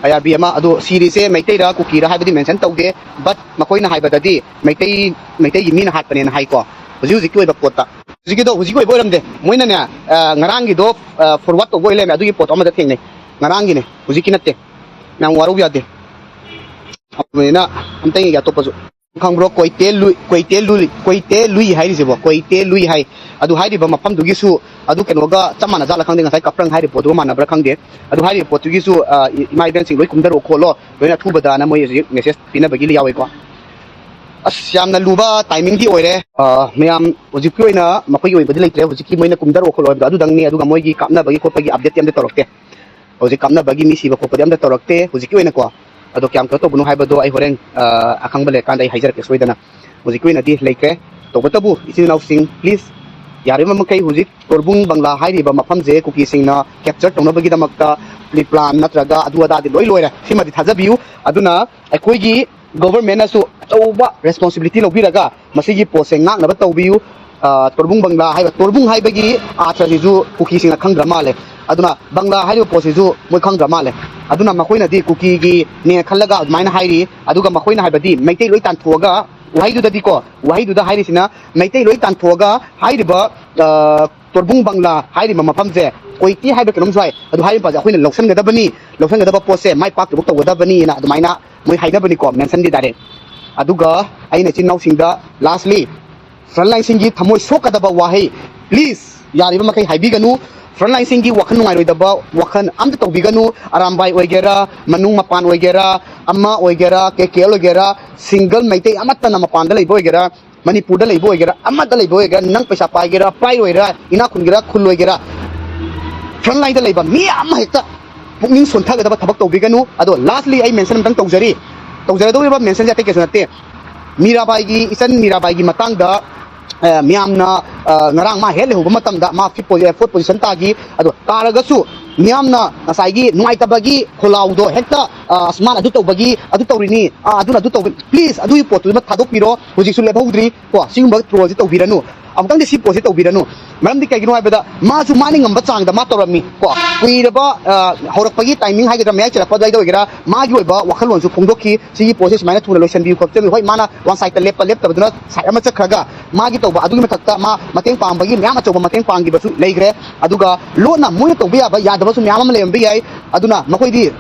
ꯑꯥꯏ ꯑꯥꯔ ꯕꯤ ꯑꯃ ꯑꯗꯨ ꯁꯤꯔꯤꯁꯦ ꯃꯩꯇꯩꯔ ꯀꯨꯀꯤꯔ ꯍꯥꯏꯕꯗꯤ ꯃꯦꯟꯁꯟ ꯇꯧꯗꯦ, ꯕꯠ ꯃꯈꯣꯏꯅ ꯍꯥꯏꯕꯗꯗꯤ ꯃꯩꯇꯩ, ꯃꯩꯇꯩꯒꯤ ꯃꯤꯅ ꯍꯥꯠꯄꯅꯦꯅ ꯍꯥꯏꯀꯣ꯫ ꯍꯧꯖꯤꯛ ꯍꯧꯖꯤꯛꯀꯤ ꯑꯣꯏꯕ ꯄꯣꯠꯇ, ꯍꯧꯖꯤꯛꯀꯤꯗꯣ ꯍꯧꯖꯤꯛꯀꯤ ꯑꯣꯏꯕ ꯑꯣꯏꯔꯝꯗꯦ, ꯃꯣꯏꯅꯅꯦ, ꯑ, ꯉꯔꯥꯡꯒꯤꯗꯣ, ꯑ, ꯐꯣꯔꯋꯥꯔꯗ ꯇꯧꯕ ꯑꯣꯏ ꯂꯩꯔꯝꯃꯦ, ꯑꯗꯨꯒꯤ ꯄꯣꯠꯇꯣ ꯑꯃꯗ ꯊꯦꯡꯅꯩ ꯉꯔꯥꯡꯒꯤꯅꯦ, ꯍꯧꯖꯤꯛꯀꯤ ꯅꯠꯇꯦ꯫ ꯌꯥꯝ ꯋꯥꯔꯧ ꯌꯥꯗꯦ꯫ ꯑꯗꯨꯃꯥꯏꯅ ꯑꯝꯇ ꯌꯦꯡꯒꯦ ꯑꯇꯣꯞꯄꯁꯨ꯫ ꯈꯪꯕ꯭ꯔꯣ? ꯀꯣꯏꯇꯦ ꯂꯨꯏ, ꯀꯣꯏꯇꯦ ꯂꯨꯏ, ꯀꯣꯏꯇꯦ ꯂꯨꯏ ꯍꯥꯏꯔꯤꯁꯤꯕꯣ, ꯀꯣꯏꯇꯦ ꯂꯨꯏ ꯍꯥꯏ꯫ ꯑꯗꯨ ꯍꯥꯏꯔꯤꯕ ꯃꯐꯝꯗꯨꯒꯤꯁꯨ ꯑꯗꯨ ꯀꯩꯅꯣꯒ ꯆꯞ ꯃꯥꯟꯅꯖꯥꯠꯂ ꯈꯪꯗꯦ, ꯉꯁꯥꯏ ꯀꯥꯄ꯭ꯔꯪ ꯍꯥꯏꯔꯤꯕ ꯄꯣꯠꯇꯨꯒ ꯃꯥꯟꯅꯕ꯭ꯔꯥ ꯈꯪꯗꯦ꯫ ꯑꯗꯨ ꯍꯥꯏꯔꯤꯕ ꯄꯣꯠꯇꯨꯒꯤꯁꯨ, ꯑ, ꯏꯃꯥ ꯏꯕꯦꯟꯁꯤꯡ ꯂꯣꯏ ꯀꯨꯝꯊꯔꯛꯑꯣ ꯈꯣꯠꯂꯣ, ꯂꯣꯏꯅ ꯑꯊꯨꯕꯗꯅ ꯃꯣꯏ ꯍꯧꯖꯤꯛ ꯃꯦꯁꯦꯖ ꯄꯤꯅꯕꯒꯤ ꯌꯥꯎꯋꯦꯀꯣ꯫ ꯑꯁ, ꯌꯥꯝꯅ ꯂꯨꯕ ꯇꯥꯏꯃꯤꯡꯗꯤ ꯑꯣꯏꯔꯦ꯫ ꯑ, ꯃꯌꯥꯝ ꯍꯧꯖꯤꯛꯀꯤ ꯑꯣꯏꯅ ꯃꯈꯣꯏꯒꯤ ꯑꯣꯏꯕꯗꯤ ꯂꯩꯇ꯭ꯔꯦ꯫ ꯍꯧꯖꯤꯛꯀꯤ ꯃꯣꯏꯅ ꯀꯨꯝꯊꯔꯛꯑꯣ ꯈꯣꯠꯂꯣ ꯍꯥꯏꯕꯗꯣ ꯑꯗꯨꯗꯪꯅꯤ꯫ ꯑꯗꯨꯒ ꯃꯣꯏꯒꯤ ꯀꯥꯞꯅꯕꯒꯤ ꯈꯣꯠꯄꯒꯤ ꯑꯞꯗꯦꯠꯇꯤ ꯑꯝꯇ ꯇꯧꯔꯛꯇꯦ꯫ ꯍꯧꯖꯤꯛ ꯀꯥꯞꯅꯕꯒꯤ ꯃꯤ ꯁꯤꯕ ꯈꯣꯠꯄꯗꯤ ꯑꯝꯇ ꯇꯧꯔꯛꯇꯦ ꯍꯧꯖꯤꯛꯀꯤ ꯑꯣꯏꯅꯀꯣ꯫ ꯑꯗꯣ ꯀꯌꯥꯝ ꯀꯩꯅꯣ ꯇꯧꯕꯅꯣ ꯍꯥꯏꯕꯗꯣ ꯑꯩ ꯍꯣꯔꯦꯟ, ꯑ, ꯑꯈꯪꯕ ꯂꯩꯔꯀꯥꯟꯗ ꯑꯩ ꯍꯥꯏꯖꯔꯛꯀꯦ ꯁꯣꯏꯗꯅ꯫ ꯍꯧꯖꯤꯛꯀꯤ ꯑꯣꯏꯅꯗꯤ ꯂꯩꯇ꯭ꯔꯦ꯫ ꯇꯧꯕꯇꯕꯨ ꯏꯆꯤꯜ ꯏꯅꯥꯎꯁꯤꯡ, ꯄ꯭ꯂꯤꯖ, ꯌꯥꯔꯤꯕ ꯃꯈꯩ ꯍꯧꯖꯤꯛ ꯇꯣꯔꯕꯨꯡ ꯕꯪꯂꯥ ꯍꯥꯏꯔꯤꯕ ꯃꯐꯝꯁꯦ ꯀꯨꯀꯤꯁꯤꯡꯅ ꯀꯦꯞꯆꯔ ꯇꯧꯅꯕꯒꯤꯗꯃꯛꯇ ꯄ꯭ꯔꯤ ꯄ꯭ꯂꯥꯟ ꯅꯠꯇ꯭ꯔꯒ ꯑꯗꯨ ꯑꯗꯥꯗꯤ ꯂꯣꯏ ꯂꯣꯏꯔꯦ꯫ ꯁꯤꯃꯗꯤ ꯊꯥꯖꯕꯤꯌꯨ꯫ ꯑꯗꯨꯅ ꯑꯩꯈꯣꯏꯒꯤ ꯒꯣꯚꯔꯟꯃꯦꯟꯅꯁꯨ ꯑꯆꯧꯕ ꯔꯦꯁꯄꯣꯟꯁꯤꯕꯤꯂꯤꯇꯤ ꯂꯧꯕꯤꯔꯒ ꯃꯁꯤꯒꯤ ꯄꯣꯠꯁꯦ ꯉꯥꯛꯅꯕ ꯇꯧꯕꯤꯌꯨ꯫ ꯑ, ꯇꯣꯔꯕꯨꯡ ꯕꯪꯂꯥ ꯍꯥꯏꯕ, ꯇꯣꯔꯕꯨꯡ ꯍꯥꯏꯕꯒꯤ ꯑꯥꯔꯊꯁꯤꯁꯨ ꯀꯨꯀꯤꯁꯤꯡꯅ ꯈꯪꯗ꯭ꯔ ꯃꯥꯜꯂꯦ꯫ ꯑꯗꯨꯅ ꯕꯪꯂꯥ ꯍꯥꯏꯔꯤꯕ ꯄꯣꯠꯁꯤꯁꯨ ꯃꯣꯏ ꯈꯪꯗ꯭ꯔ ꯃꯥꯜꯂꯦ꯫ ꯑꯗꯨꯅ ꯃꯈꯣꯏꯅꯗꯤ ꯀꯨꯀꯤꯒꯤꯅꯦ ꯈꯜꯂꯒ ꯑꯗꯨꯃꯥꯏꯅ ꯍꯥꯏꯔꯤ꯫ ꯑꯗꯨꯒ ꯃꯈꯣꯏꯅ ꯍꯥꯏꯕꯗꯤ ꯃꯩꯇꯩ ꯂꯣꯏ ꯇꯥꯟꯊꯣꯛꯑꯒ, ꯋꯥꯍꯩꯗꯨꯗꯗꯤꯀꯣ, ꯋꯥꯍꯩꯗꯨꯗ ꯍꯥꯏꯔꯤꯁꯤꯅ ꯃꯩꯇꯩ ꯂꯣꯏ ꯇꯥꯟꯊꯣꯛꯑꯒ ꯍꯥꯏꯔꯤꯕ, ꯑ, ꯇꯣꯔꯕꯨꯡ ꯕꯪꯂꯥ ꯍꯥꯏꯔꯤꯕ ꯃꯐꯝꯁꯦ, ꯀꯣꯏꯇꯤ ꯍꯥꯏꯕ ꯀꯩꯅꯣꯝꯁꯨ ꯍꯥꯏ, ꯑꯗꯨ ꯍꯥꯏꯔꯤꯕ ꯄꯣꯠꯁꯦ ꯑꯩꯈꯣꯏꯅ ꯂꯧꯁꯟꯒꯗꯕꯅꯤ, ꯂꯧꯁꯟꯒꯗꯕ ꯄꯣꯠꯁꯦ ꯃꯥꯏ ꯄꯥꯛꯇꯕ ꯇꯧꯒꯗꯕꯅꯤꯅ ꯑꯗꯨꯃꯥꯏꯅ ꯃꯣꯏ ꯍꯥꯏꯅꯕꯅꯤꯀꯣ, ꯃꯦꯟꯁꯟꯗꯤ ꯗꯥꯏꯔꯦꯛ꯫ ꯑꯗꯨꯒ ꯑꯩꯅ ꯏꯆꯤꯟ ꯏꯅꯥꯎꯁꯤꯡꯗ ꯂꯥꯁꯂꯤ, ꯐ꯭ꯔꯟꯂꯥꯏꯟꯁꯤꯡꯒꯤ ꯊꯃꯣꯏ ꯁꯣꯛꯀꯗꯕ ꯋꯥꯍꯩ, ꯄ꯭ꯂꯤꯖ, ꯌꯥꯔꯤꯕ ꯃꯈꯩ ꯍꯥꯏꯕꯤꯒꯅꯨ꯫ ꯐ꯭ꯔꯟꯂꯥꯏꯟꯁꯤꯡꯒꯤ ꯋꯥꯈꯜ ꯅꯨꯡꯉꯥꯏꯔꯣꯏꯗꯕ ꯋꯥꯈꯜ ꯑꯝꯇ ꯇꯧꯕꯤꯒꯅꯨ꯫ ꯑꯔꯥꯝꯕꯥꯏ ꯑꯣꯏꯒꯦꯔꯥ, ꯃꯅꯨꯡ ꯃꯄꯥꯟ ꯑꯣꯏꯒꯦꯔꯥ, ꯑꯃ ꯑꯣꯏꯒꯦꯔꯥ, ꯀꯦ ꯀꯦ ꯑꯦꯜ ꯑꯣꯏꯒꯦꯔꯥ, ꯁꯤꯡꯒꯜ ꯃꯩꯇꯩ ꯑꯃꯠꯇꯅ ꯃꯄꯥꯟꯗ ꯂꯩꯕ ꯑꯣꯏꯒꯦꯔꯥ, ꯃꯅꯤꯄꯨꯔꯗ ꯂꯩꯕ ꯑꯣꯏꯒꯦꯔꯥ, ꯑꯃꯗ ꯂꯩꯕ ꯑꯣꯏꯒꯦꯔꯥ, ꯅꯪ ꯄꯩꯁꯥ ꯄꯥꯏꯒꯦꯔꯥ, ꯄꯥꯏꯔꯣꯏꯔꯥ, ꯏꯅꯥꯛ ꯈꯨꯟꯒꯦꯔꯥ, ꯈꯨꯜꯂꯣꯏꯒꯦꯔꯥ, front line ꯗ ꯂꯩꯕ ꯃꯤ ꯑꯃ ꯍꯦꯛꯇ ꯄꯨꯛꯅꯤꯡ ꯁꯣꯟꯊꯒꯗꯕ ꯊꯕꯛ ꯇꯧꯕꯤꯒꯅꯨ꯫ ꯑꯗꯣ lastly ꯑꯩ mention ꯑꯝꯇꯪ ꯇꯧꯖꯔꯤ꯫ ꯇꯧꯖꯔꯗꯧꯔꯤꯕ mention ꯁꯦ ꯑꯇꯩ ꯀꯩꯁꯨ ꯅꯠꯇꯦ꯫ ꯃꯤꯔꯥꯕꯥꯏꯒꯤ, ꯏꯆꯟ ꯃꯤꯔꯥꯕꯥꯏꯒꯤ ꯃꯇꯥꯡꯗ, ꯑ, ꯃꯌꯥꯝꯅ, ꯑ, ꯉꯔꯥꯡ ꯃꯥ ꯍꯦꯛ ꯂꯩꯍꯧꯕ ꯃꯇꯝꯗ ꯃꯥ fifth posi-, fourth position ꯇꯥꯈꯤ꯫ ꯑꯗꯣ ꯇꯥꯔꯒꯁꯨ ꯃꯤꯌꯥꯝꯅ ꯉꯁꯥꯏꯒꯤ ꯅꯨꯡꯉꯥꯏꯇꯕꯒꯤ ꯈꯣꯜꯂꯥꯎꯗꯣ ꯍꯦꯛꯇ, ꯑ, ꯑꯁ, ꯃꯥꯅ ꯑꯗꯨ ꯇꯧꯕꯒꯤ, ꯑꯗꯨ ꯇꯧꯔꯤꯅꯤ, ꯑ, ꯑꯗꯨꯅ ꯑꯗꯨ ꯇꯧꯕ, please ꯑꯗꯨꯒꯤ ꯄꯣꯠꯇꯨꯃ ꯊꯥꯗꯣꯛꯄꯤꯔꯣ꯫ ꯍꯧꯖꯤꯛꯁꯨ ꯂꯦꯞꯍꯧꯗ꯭ꯔꯤ꯫ ꯀꯣ, ꯁꯤꯒꯨꯝꯕ troll ꯁꯦ ꯇꯧꯕꯤꯔꯅꯨ꯫ ꯑꯃꯨꯛꯇꯪꯗꯤ ꯁꯤ ꯄꯣꯠꯁꯦ ꯇꯧꯕꯤꯔꯅꯨ꯫ ꯃꯔꯝꯗꯤ ꯀꯩꯒꯤꯅꯣ ꯍꯥꯏꯕꯗ ꯃꯥꯁꯨ ꯃꯥꯅ ꯉꯝꯕ ꯆꯥꯡꯗ ꯃꯥ ꯇꯧꯔꯝꯃꯤ꯫ ꯀꯣ, ꯀꯨꯏꯔꯕ, ꯑ, ꯍꯧꯔꯛꯄꯒꯤ timing ꯍꯥꯏꯒꯗ꯭ꯔꯥ, ꯃꯌꯥꯏ ꯆꯜꯂꯛꯄ ꯑꯗꯨꯋꯥꯏꯗ ꯑꯣꯏꯒꯦꯔꯥ, ꯃꯥꯒꯤ ꯑꯣꯏꯕ ꯋꯥꯈꯜꯂꯣꯟꯁꯨ ꯐꯣꯡꯗꯣꯛꯈꯤ꯫ ꯁꯤꯒꯤ ꯄꯣꯠꯁꯦ ꯁꯨꯃꯥꯏꯅ ꯊꯨꯅ ꯂꯣꯏꯁꯤꯟꯕꯤꯌꯨ ꯈꯣꯠꯆꯟꯕꯤꯌꯨ꯫ ꯍꯣꯏ, ꯃꯥꯅ one side ꯇ ꯂꯦꯞꯄ ꯂꯦꯞꯇꯕꯗꯨꯅ side ꯑꯃ ꯆꯠꯈ꯭ꯔꯒ, ꯃꯥꯒꯤ ꯇꯧꯕ ꯑꯗꯨꯒꯤ ꯃꯊꯛꯇ ꯃꯥ ꯃꯇꯦꯡ ꯄꯥꯡꯕꯒꯤ ꯃꯌꯥꯝ ꯑꯆꯧꯕ ꯃꯇꯦꯡ ꯄꯥꯡꯈꯤꯕꯁꯨ ꯂꯩꯈ꯭ꯔꯦ꯫ ꯑꯗꯨꯒ ꯂꯣꯟꯅ ꯃꯣꯏꯅ ꯇꯧꯕ ꯌꯥꯕ ꯌꯥꯗꯕꯁꯨ ꯃꯌꯥꯝ ꯑꯃ ꯂꯩꯔꯝꯕ ꯌꯥꯏ꯫ ꯑꯗꯨꯅ ꯃꯈꯣꯏꯗꯤ,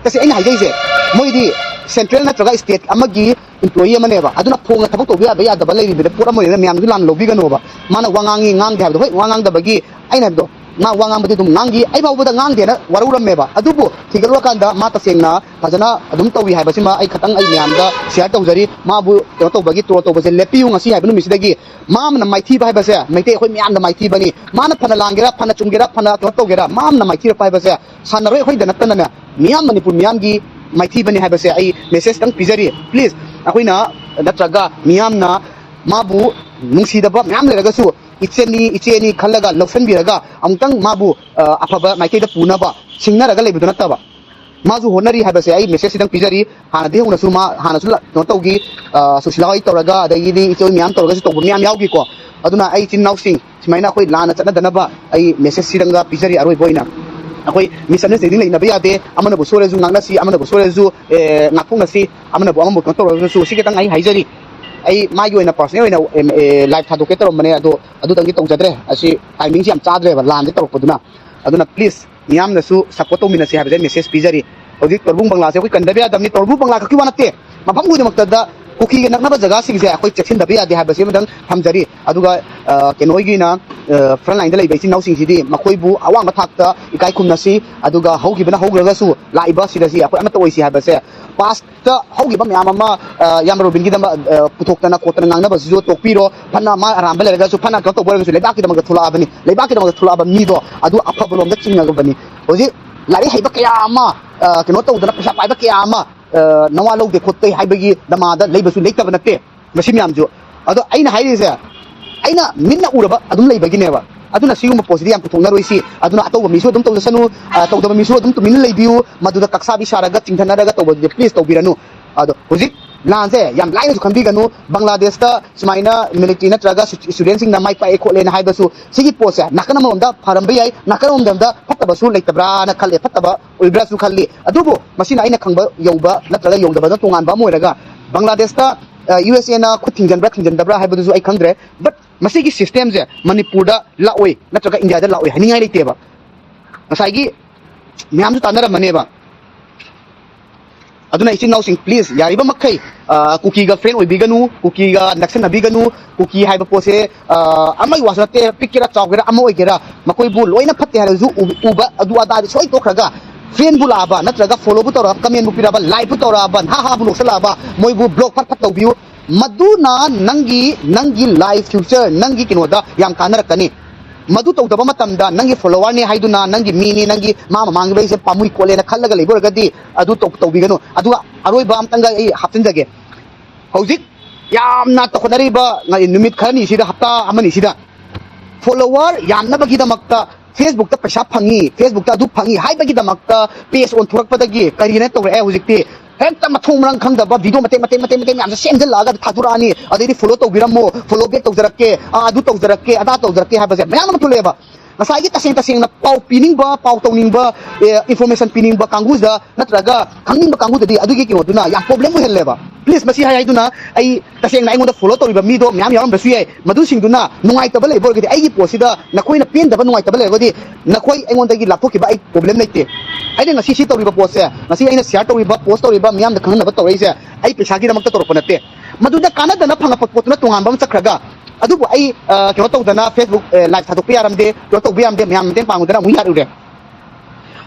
ꯇꯁꯦꯡꯅ ꯑꯩꯅ ꯍꯥꯏꯖꯩꯁꯦ, ꯃꯣꯏꯗꯤ central ꯅꯠꯇ꯭ꯔꯒ state ꯑꯃꯒꯤ employee ꯑꯃꯅꯦꯕ꯫ ꯑꯗꯨꯅ ꯐꯣꯡꯅ ꯊꯕꯛ ꯇꯧꯕ ꯌꯥꯕ ꯌꯥꯗꯕ ꯂꯩꯔꯤꯕꯗ ꯄꯣꯠ ꯑꯃ ꯑꯣꯏꯅ ꯃꯌꯥꯝꯁꯨ ꯂꯥꯟꯅ ꯂꯧꯕꯤꯒꯅꯣꯕ꯫ ꯃꯥꯅ ꯋꯥ ꯉꯥꯡꯉꯤ ꯉꯥꯡꯗꯦ ꯍꯥꯏꯕꯗꯣ, ꯍꯣꯏ, ꯋꯥ ꯉꯥꯡꯗꯕꯒꯤ ꯑꯩꯅ ꯍꯥꯏꯕꯗꯣ, ꯃꯥ ꯋꯥ ꯉꯥꯡꯕꯗꯤ ꯑꯗꯨꯝ ꯉꯥꯡꯈꯤ, ꯑꯩ ꯐꯥꯎꯕꯗ ꯉꯥꯡꯗꯦꯅ ꯋꯥꯔꯧꯔꯝꯃꯦꯕ꯫ ꯑꯗꯨꯕꯨ ꯊꯤꯒꯠꯂꯨꯔꯀꯥꯟꯗ ꯃꯥ ꯇꯁꯦꯡꯅ ꯐꯖꯅ ꯑꯗꯨꯝ ꯇꯧꯏ ꯍꯥꯏꯕꯁꯤꯃ ꯑꯩ ꯈꯇꯪ ꯑꯩ ꯃꯌꯥꯝꯗ share ꯇꯧꯖꯔꯤ꯫ ꯃꯥꯕꯨ ꯀꯩꯅꯣ ꯇꯧꯕꯒꯤ, troll ꯇꯧꯕꯁꯦ ꯂꯦꯞꯄꯤꯌꯨ꯫ ꯉꯁꯤ ꯍꯥꯏꯕ ꯅꯨꯃꯤꯠꯁꯤꯗꯒꯤ ꯃꯥꯅ ꯃꯥꯏꯊꯤꯕ ꯍꯥꯏꯕꯁꯦ ꯃꯩꯇꯩ ꯑꯩꯈꯣꯏ ꯃꯌꯥꯝꯗ ꯃꯥꯏꯊꯤꯕꯅꯤ꯫ ꯃꯥꯅ ꯐꯅ ꯂꯥꯟꯒꯦꯔꯥ, ꯐꯅ ꯆꯨꯝꯒꯦꯔꯥ, ꯐꯅ ꯀꯩꯅꯣ ꯇꯧꯒꯦꯔꯥ, ꯃꯥꯅ ꯃꯥꯏꯊꯤꯔꯛꯄ ꯍꯥꯏꯕꯁꯦ ꯁꯥꯟꯅꯔꯣꯏ ꯑꯩꯈꯣꯏꯗ ꯅꯠꯇꯅꯅꯦ, ꯃꯤꯌꯥꯝ, ꯃꯅꯤꯄꯨꯔ ꯃꯤꯌꯥꯝꯒꯤ ꯃꯥꯏꯊꯤꯕꯅꯤ ꯍꯥꯏꯕꯁꯦ ꯑꯩ message ꯇꯪ ꯄꯤꯖꯔꯤ꯫ Please, ꯑꯩꯈꯣꯏꯅ ꯅꯠꯇ꯭ꯔꯒ ꯃꯤꯌꯥꯝꯅ ꯃꯥꯕꯨ ꯅꯨꯡꯁꯤꯗꯕ ꯃꯌꯥꯝ ꯂꯩꯔꯒꯁꯨ, ꯏꯆꯦꯅꯤ, ꯏꯆꯦꯅꯤ ꯈꯜꯂꯒ ꯂꯧꯁꯤꯟꯕꯤꯔꯒ ꯑꯃꯨꯛꯇꯪ ꯃꯥꯕꯨ, ꯑ, ꯑꯐꯕ ꯃꯥꯏꯀꯩꯗ ꯄꯨꯅꯕ ꯁꯤꯡꯅꯔꯒ ꯂꯩꯕꯗꯨ ꯅꯠꯇꯕ, ꯃꯥꯁꯨ ꯍꯣꯠꯅꯔꯤ ꯍꯥꯏꯕꯁꯦ ꯑꯩ message ꯁꯤꯗꯪ ꯄꯤꯖꯔꯤ꯫ ꯍꯥꯟꯅꯗꯤ ꯍꯧꯅꯁꯨ ꯃꯥ ꯍꯥꯟꯅꯁꯨ ꯂ-, ꯀꯩꯅꯣ ꯇꯧꯈꯤ, ꯑ, ꯁꯨꯁꯤꯂꯥ ꯍꯣꯏ ꯇꯧꯔꯒ, ꯑꯗꯒꯤꯗꯤ ꯏꯆꯦ ꯍꯣꯏ ꯃꯌꯥꯝ ꯇꯧꯔꯒꯁꯨ ꯇꯧꯕ ꯃꯌꯥꯝ ꯌꯥꯎꯈꯤꯀꯣ꯫ ꯑꯗꯨꯅ ꯑꯩ ꯏꯆꯤꯟ ꯏꯅꯥꯎꯁꯤꯡ ꯁꯨꯃꯥꯏꯅ ꯑꯩꯈꯣꯏ ꯂꯥꯟꯅ ꯆꯠꯅꯗꯅꯕ ꯑꯩ message ꯁꯤꯗꯪꯒ ꯄꯤꯖꯔꯤ꯫ ꯑꯔꯣꯏꯕ ꯑꯣꯏꯅ ꯑꯩꯈꯣꯏ misunderstanding ꯂꯩꯅꯕ ꯌꯥꯗꯦ꯫ ꯑꯃꯅꯕꯨ ꯁꯣꯏꯔꯁꯨ ꯉꯥꯡꯅꯁꯤ, ꯑꯃꯅꯕꯨ ꯁꯣꯏꯔꯁꯨ, ꯑꯦ, ꯉꯥꯛꯊꯣꯛꯅꯁꯤ, ꯑꯃꯅꯕꯨ ꯑꯃꯕꯨ ꯀꯩꯅꯣ ꯇꯧꯔꯒꯁꯨ꯫ ꯁꯤ ꯈꯤꯇꯪ ꯑꯩ ꯍꯥꯏꯖꯔꯤ꯫ ꯑꯩ ꯃꯥꯒꯤ ꯑꯣꯏꯅ personal ꯑꯣꯏꯅ, ꯑꯦꯝ, ꯑꯦ, live ꯊꯥꯗꯣꯛꯀꯦ ꯇꯧꯔꯝꯕꯅꯦ, ꯑꯗꯣ ꯑꯗꯨꯗꯪꯗꯤ ꯇꯧꯖꯗ꯭ꯔꯦ꯫ ꯑꯁꯤ timing ꯁꯤ ꯌꯥꯝ ꯆꯥꯗ꯭ꯔꯦꯕ, ꯂꯥꯟꯁꯦ ꯇꯧꯔꯛꯄꯗꯨꯅ꯫ ꯑꯗꯨꯅ please ꯃꯤꯌꯥꯝꯅꯁꯨ support ꯇꯧꯃꯤꯟꯅꯁꯤ ꯍꯥꯏꯕꯁꯦ message ꯄꯤꯖꯔꯤ꯫ ꯍꯧꯖꯤꯛ ꯇꯣꯔꯕꯨꯡ ꯕꯪꯂꯥꯁꯦ ꯑꯩꯈꯣꯏ ꯀꯟꯗꯕ ꯌꯥꯗꯕꯅꯤ꯫ ꯇꯣꯔꯕꯨꯡ ꯕꯪꯂꯥ ꯈꯛꯀꯤ ꯋꯥ ꯅꯠꯇꯦ, ꯃꯐꯝ ꯈꯨꯗꯤꯡꯃꯛꯇꯗ ꯀꯨꯀꯤꯒ ꯅꯛꯅꯕ ꯖꯒꯥꯁꯤꯡꯁꯦ ꯑꯩꯈꯣꯏ ꯆꯦꯛꯁꯤꯟꯗꯕ ꯌꯥꯗꯦ ꯍꯥꯏꯕꯁꯤ ꯑꯃꯇꯪ ꯊꯝꯖꯔꯤ꯫ ꯑꯗꯨꯒ ꯑ, ꯀꯩꯅꯣ ꯑꯣꯏꯒꯤꯅ, ꯑ, front line ꯗ ꯂꯩꯕ ꯏꯆꯤꯟ ꯏꯅꯥꯎꯁꯤꯡꯁꯤꯗꯤ ꯃꯈꯣꯏꯕꯨ ꯑꯋꯥꯡꯕ ꯊꯥꯛꯇ ꯏꯀꯥꯏ ꯈꯨꯝꯅꯁꯤ꯫ ꯑꯗꯨꯒ ꯍꯧꯈꯤꯕꯅ ꯍꯧꯈ꯭ꯔꯒꯁꯨ ꯂꯥꯛꯏꯕ ꯁꯤꯗꯁꯤ ꯑꯩꯈꯣꯏ ꯑꯃꯠꯇ ꯑꯣꯏꯁꯤ ꯍꯥꯏꯕꯁꯦ, past ꯇ ꯍꯧꯈꯤꯕ ꯃꯌꯥꯝ ꯑꯃ, ꯑ, ꯏꯌꯥꯝꯕ ꯔꯣꯕꯤꯟꯒꯤꯗꯃꯛ, ꯑ, ꯄꯨꯊꯣꯛꯇꯅ ꯈꯣꯠꯇꯅ ꯉꯥꯡꯅꯕꯁꯤꯁꯨ ꯇꯣꯛꯄꯤꯔꯣ꯫ ꯐꯅ ꯃꯥ ꯑꯔꯥꯟꯕ ꯂꯩꯔꯒꯁꯨ, ꯐꯅ ꯀꯩꯅꯣ ꯇꯧꯕ ꯑꯣꯏꯔꯒꯁꯨ, ꯂꯩꯕꯥꯛꯀꯤꯗꯃꯛꯇ ꯊꯣꯛꯂꯛꯑꯕꯅꯤ꯫ ꯂꯩꯕꯥꯛꯀꯤꯗꯃꯛꯇ ꯊꯣꯛꯂꯛꯑꯕ ꯃꯤꯗꯣ ꯑꯗꯨ ꯑꯐꯕ ꯂꯣꯝꯗ ꯆꯤꯡꯉꯕꯅꯤ꯫ ꯍꯧꯖꯤꯛ ꯂꯥꯏꯔꯤꯛ ꯍꯩꯕ ꯀꯌꯥ ꯑꯃ, ꯑ, ꯀꯩꯅꯣ ꯇꯧꯗꯅ ꯄꯩꯁꯥ ꯄꯥꯏꯕ ꯀꯌꯥ ꯑꯃ, ꯑ, ꯅꯋꯥ ꯂꯧꯗꯦ ꯈꯣꯠꯇꯦ ꯍꯥꯏꯕꯒꯤ ꯅꯃꯥꯗ ꯂꯩꯕꯁꯨ ꯂꯩꯇꯕ ꯅꯠꯇꯦ꯫ ꯃꯁꯤ ꯃꯌꯥꯝꯁꯨ꯫ ꯑꯗꯣ ꯑꯩꯅ ꯍꯥꯏꯔꯤꯁꯦ, ꯑꯩꯅ ꯃꯤꯠꯅ ꯎꯔꯕ ꯑꯗꯨꯝ ꯂꯩꯕꯒꯤꯅꯦꯕ꯫ ꯑꯗꯨꯅ ꯁꯤꯒꯨꯝꯕ ꯄꯣꯠꯁꯤꯗꯤ ꯌꯥꯝ ꯄꯨꯊꯣꯛꯅꯔꯣꯏꯁꯤ꯫ ꯑꯗꯨꯅ ꯑꯇꯧꯕ ꯃꯤꯁꯨ ꯑꯗꯨꯝ ꯇꯧꯖꯁꯅꯨ, ꯑ, ꯇꯧꯗꯕ ꯃꯤꯁꯨ ꯑꯗꯨꯝ ꯇꯨꯃꯤꯟꯅ ꯂꯩꯕꯤꯌꯨ꯫ ꯃꯗꯨꯗ ꯀꯛꯁꯥꯕꯤ ꯁꯥꯔꯒ ꯆꯤꯡꯊꯅꯔꯒ ꯇꯧꯕꯗꯨꯗꯤ please ꯇꯧꯕꯤꯔꯅꯨ꯫ ꯑꯗꯣ ꯍꯧꯖꯤꯛ ꯂꯥꯟꯁꯦ ꯌꯥꯝ ꯂꯥꯏꯅꯁꯨ ꯈꯟꯕꯤꯒꯅꯨ꯫ ꯕꯪꯒ꯭ꯂꯥꯗꯦꯁꯇ ꯁꯨꯃꯥꯏꯅ military ꯅꯠꯇ꯭ꯔꯒ ꯁꯨ-, student ꯁꯤꯡꯅ ꯃꯥꯏ ꯄꯥꯛꯑꯦ ꯈꯣꯠꯂꯦꯅ ꯍꯥꯏꯕꯁꯨ, ꯁꯤꯒꯤ ꯄꯣꯠꯁꯦ ꯅꯥꯀꯟ ꯑꯃꯔꯣꯝꯗ ꯐꯔꯝꯕ ꯌꯥꯏ, ꯅꯥꯀꯟ ꯑꯃꯔꯣꯝꯗ ꯐꯠꯇꯕꯁꯨ ꯂꯩꯇꯕ꯭ꯔꯥꯅ ꯈꯜꯂꯦ, ꯐꯠꯇꯕ ꯑꯣꯏꯕ꯭ꯔꯥꯁꯨ ꯈꯜꯂꯤ꯫ ꯑꯗꯨꯕꯨ ꯃꯁꯤꯅ ꯑꯩꯅ ꯈꯪꯕ ꯌꯧꯕ ꯅꯠꯇ꯭ꯔꯒ ꯌꯧꯗꯕꯅ ꯇꯣꯉꯥꯟꯕ ꯑꯃ ꯑꯣꯏꯔꯒ, ꯕꯪꯒ꯭ꯂꯥꯗꯦꯁꯇ, ꯑ, ꯌꯨ ꯑꯦꯁ ꯑꯦꯅ ꯈꯨꯠ ꯊꯤꯡꯖꯤꯟꯕ꯭ꯔꯥ ꯊꯤꯡꯖꯤꯟꯗꯕ꯭ꯔꯥ ꯍꯥꯏꯕꯗꯨꯁꯨ ꯑꯩ ꯈꯪꯗ꯭ꯔꯦ꯫ But ꯃꯁꯤꯒꯤ system ꯁꯦ ꯃꯅꯤꯄꯨꯔꯗ ꯂꯥꯛꯑꯣꯏ ꯅꯠꯇ꯭ꯔꯒ ꯏꯟꯗꯤꯌꯥꯗ ꯂꯥꯛꯑꯣꯏ ꯍꯥꯏꯅꯤꯡꯉꯥꯏ ꯂꯩꯇꯦꯕ꯫ ꯉꯁꯥꯏꯒꯤ ꯃꯌꯥꯝꯁꯨ ꯇꯥꯟꯅꯔꯝꯃꯅꯦꯕ꯫ ꯑꯗꯨꯅ ꯏꯆꯤꯟ ꯏꯅꯥꯎꯁꯤꯡ, please, ꯌꯥꯔꯤꯕ ꯃꯈꯩ, ꯑ, ꯀꯨꯀꯤꯒ friend ꯑꯣꯏꯕꯤꯒꯅꯨ, ꯀꯨꯀꯤꯒ ꯅꯛꯁꯤꯟꯅꯕꯤꯒꯅꯨ꯫ ꯀꯨꯀꯤ ꯍꯥꯏꯕ ꯄꯣꯠꯁꯦ, ꯑ, ꯑꯃꯒꯤ ꯋꯥꯁꯨ ꯅꯠꯇꯦ, ꯄꯤꯛꯀꯦꯔꯥ ꯆꯥꯎꯒꯦꯔꯥ ꯑꯃ ꯑꯣꯏꯒꯦꯔꯥ, ꯃꯈꯣꯏꯕꯨ ꯂꯣꯏꯅ ꯐꯠꯇꯦ ꯍꯥꯏꯔꯁꯨ ꯎ-, ꯎꯕ ꯑꯗꯨ ꯑꯗꯥꯗꯤ ꯁꯣꯏ ꯇꯣꯛꯈ꯭ꯔꯒ, friend ꯕꯨ ꯂꯥꯛꯑꯕ ꯅꯠꯇ꯭ꯔꯒ follow ꯕꯨ ꯇꯧꯔꯛꯑꯕ, comment ꯕꯨ ꯄꯤꯔꯛꯑꯕ, like ꯄꯨ ꯇꯧꯔꯛꯑꯕ, ꯍꯥ ꯍꯥ ꯕꯨ ꯅꯣꯛꯁꯜꯂꯛꯑꯕ, ꯃꯣꯏꯕꯨ block ꯐꯠ ꯐꯠ ꯇꯧꯕꯤꯌꯨ꯫ ꯃꯗꯨꯅ ꯅꯪꯒꯤ, ꯅꯪꯒꯤ life future, ꯅꯪꯒꯤ ꯀꯩꯅꯣꯗ ꯌꯥꯝ ꯀꯥꯟꯅꯔꯛꯀꯅꯤ꯫ ꯃꯗꯨ ꯇꯧꯗꯕ ꯃꯇꯝꯗ ꯅꯪꯒꯤ follower ꯅꯤ ꯍꯥꯏꯗꯨꯅ, ꯅꯪꯒꯤ ꯃꯤꯅꯤ, ꯅꯪꯒꯤ ꯃꯥ ꯃꯃꯥꯡꯒꯤ ꯂꯩꯁꯦ ꯄꯥꯝꯃꯨꯏ ꯈꯣꯠꯂꯦꯅ ꯈꯜꯂꯒ ꯂꯩꯕ ꯑꯣꯏꯔꯒꯗꯤ ꯑꯗꯨ ꯇꯧ-, ꯇꯧꯕꯤꯒꯅꯨ꯫ ꯑꯗꯨꯒ ꯑꯔꯣꯏꯕ ꯑꯝꯇꯪꯒ ꯑꯩ ꯍꯥꯞꯆꯤꯟꯖꯒꯦ꯫ ꯍꯧꯖꯤꯛ ꯌꯥꯝꯅ ꯇꯧꯈꯠꯅꯔꯤꯕ ꯉ-, ꯅꯨꯃꯤꯠ ꯈꯔꯅꯤꯁꯤꯗ, ꯍꯞꯇꯥ ꯑꯃꯅꯤꯁꯤꯗ follower ꯌꯥꯝꯅꯕꯒꯤꯗꯃꯛꯇ Facebook ꯇ ꯄꯩꯁꯥ ꯐꯪꯉꯤ, Facebook ꯇ ꯑꯗꯨ ꯐꯪꯉꯤ ꯍꯥꯏꯕꯒꯤꯗꯃꯛꯇ page ꯑꯣꯟꯊꯣꯔꯛꯄꯗꯒꯤ ꯀꯔꯤꯅ ꯇꯧꯔꯛꯑꯦ ꯍꯧꯖꯤꯛꯇꯤ? ꯍꯦꯛꯇ ꯃꯊꯣꯡ ꯃꯔꯝ ꯈꯪꯗꯕ video ꯃꯇꯦꯛ ꯃꯇꯦꯛ ꯃꯇꯦꯛ ꯃꯇꯦꯛ ꯃꯌꯥꯝꯁꯦ ꯁꯦꯝꯖꯤꯜꯂꯛꯑꯒ ꯊꯥꯗꯣꯔꯛꯑꯅꯤ꯫ ꯑꯗꯩꯗꯤ follow ꯇꯧꯕꯤꯔꯝꯃꯣ, follow back ꯇꯧꯖꯔꯛꯀꯦ, ꯑꯥ, ꯑꯗꯨ ꯇꯧꯖꯔꯛꯀꯦ, ꯑꯗꯥ ꯇꯧꯖꯔꯛꯀꯦ ꯍꯥꯏꯕꯁꯦ ꯃꯌꯥꯝ ꯑꯃ ꯊꯣꯛꯂꯛꯑꯦꯕ꯫ ꯉꯁꯥꯏꯒꯤ ꯇꯁꯦꯡ ꯇꯁꯦꯡꯅ ꯄꯥꯎ ꯄꯤꯅꯤꯡꯕ, ꯄꯥꯎ ꯇꯧꯅꯤꯡꯕ, ꯑꯦ, information ꯄꯤꯅꯤꯡꯕ ꯀꯥꯡꯕꯨꯁꯤꯗ ꯅꯠꯇ꯭ꯔꯒ ꯈꯪꯅꯤꯡꯕ ꯀꯥꯡꯕꯨꯗꯗꯤ ꯑꯗꯨꯒꯤ ꯀꯩꯅꯣꯗꯨꯅ ꯌꯥꯝ problem ꯑꯣꯏꯍꯜꯂꯦꯕ꯫ ꯄ꯭ꯂꯤꯖ, ꯃꯁꯤ ꯍꯥꯏ ꯍꯥꯏꯗꯨꯅ ꯑꯩ ꯇꯁꯦꯡꯅ ꯑꯩꯉꯣꯟꯗ ꯐꯣꯂꯣ ꯇꯧꯔꯤꯕ ꯃꯤꯗꯣ ꯃꯌꯥꯝ ꯌꯥꯎꯔꯝꯕꯁꯨ ꯌꯥꯏ꯫ ꯃꯗꯨꯁꯤꯡꯗꯨꯅ ꯅꯨꯡꯉꯥꯏꯇꯕ ꯂꯩꯕ ꯑꯣꯏꯔꯒꯗꯤ, ꯑꯩꯒꯤ ꯄꯣꯁꯁꯤꯗ ꯅꯈꯣꯏꯅ ꯄꯦꯟꯗꯕ, ꯅꯨꯡꯉꯥꯏꯇꯕ ꯂꯩꯔꯒꯗꯤ, ꯅꯈꯣꯏ ꯑꯩꯉꯣꯟꯗꯒꯤ ꯂꯥꯞꯊꯣꯛꯈꯤꯕ ꯑꯩ ꯄ꯭ꯔꯣꯕ꯭ꯂꯦꯝ ꯂꯩꯇꯦ꯫ ꯑꯩꯅ ꯉꯁꯤ ꯁꯤ ꯇꯧꯔꯤꯕ ꯄꯣꯁꯁꯦ, ꯉꯁꯤ ꯑꯩꯅ ꯁꯤꯌꯥꯔ ꯇꯧꯔꯤꯕ, ꯄꯣꯁ ꯇꯧꯔꯤꯕ, ꯃꯤꯌꯥꯝꯗ ꯈꯪꯍꯟꯅꯕ ꯇꯧꯔꯛꯏꯁꯦ, ꯑꯩ ꯄꯩꯁꯥꯒꯤꯗꯃꯛꯇ ꯇꯧꯔꯛꯄ ꯅꯠꯇꯦ꯫ ꯃꯗꯨꯗ ꯀꯥꯟꯅꯗꯅ ꯐꯪꯉꯛꯄ ꯄꯣꯠꯇꯨꯅ ꯇꯣꯉꯥꯟꯕ ꯑꯃ ꯆꯠꯈ꯭ꯔꯒ, ꯑꯗꯨꯕꯨ ꯑꯩ, ꯑ, ꯀꯩꯅꯣ ꯇꯧꯗꯅ, ꯐꯦꯁꯕꯨꯛ, ꯑ, ꯂꯥꯏꯚ ꯊꯥꯗꯣꯛꯄ ꯌꯥꯔꯝꯗꯦ, ꯀꯩꯅꯣ ꯇꯧꯕ ꯌꯥꯔꯝꯗꯦ, ꯃꯌꯥꯝ ꯃꯇꯦꯡ ꯄꯥꯡꯉꯨꯗꯅ ꯑꯃꯨꯛ ꯌꯥꯔꯨꯔꯦ꯫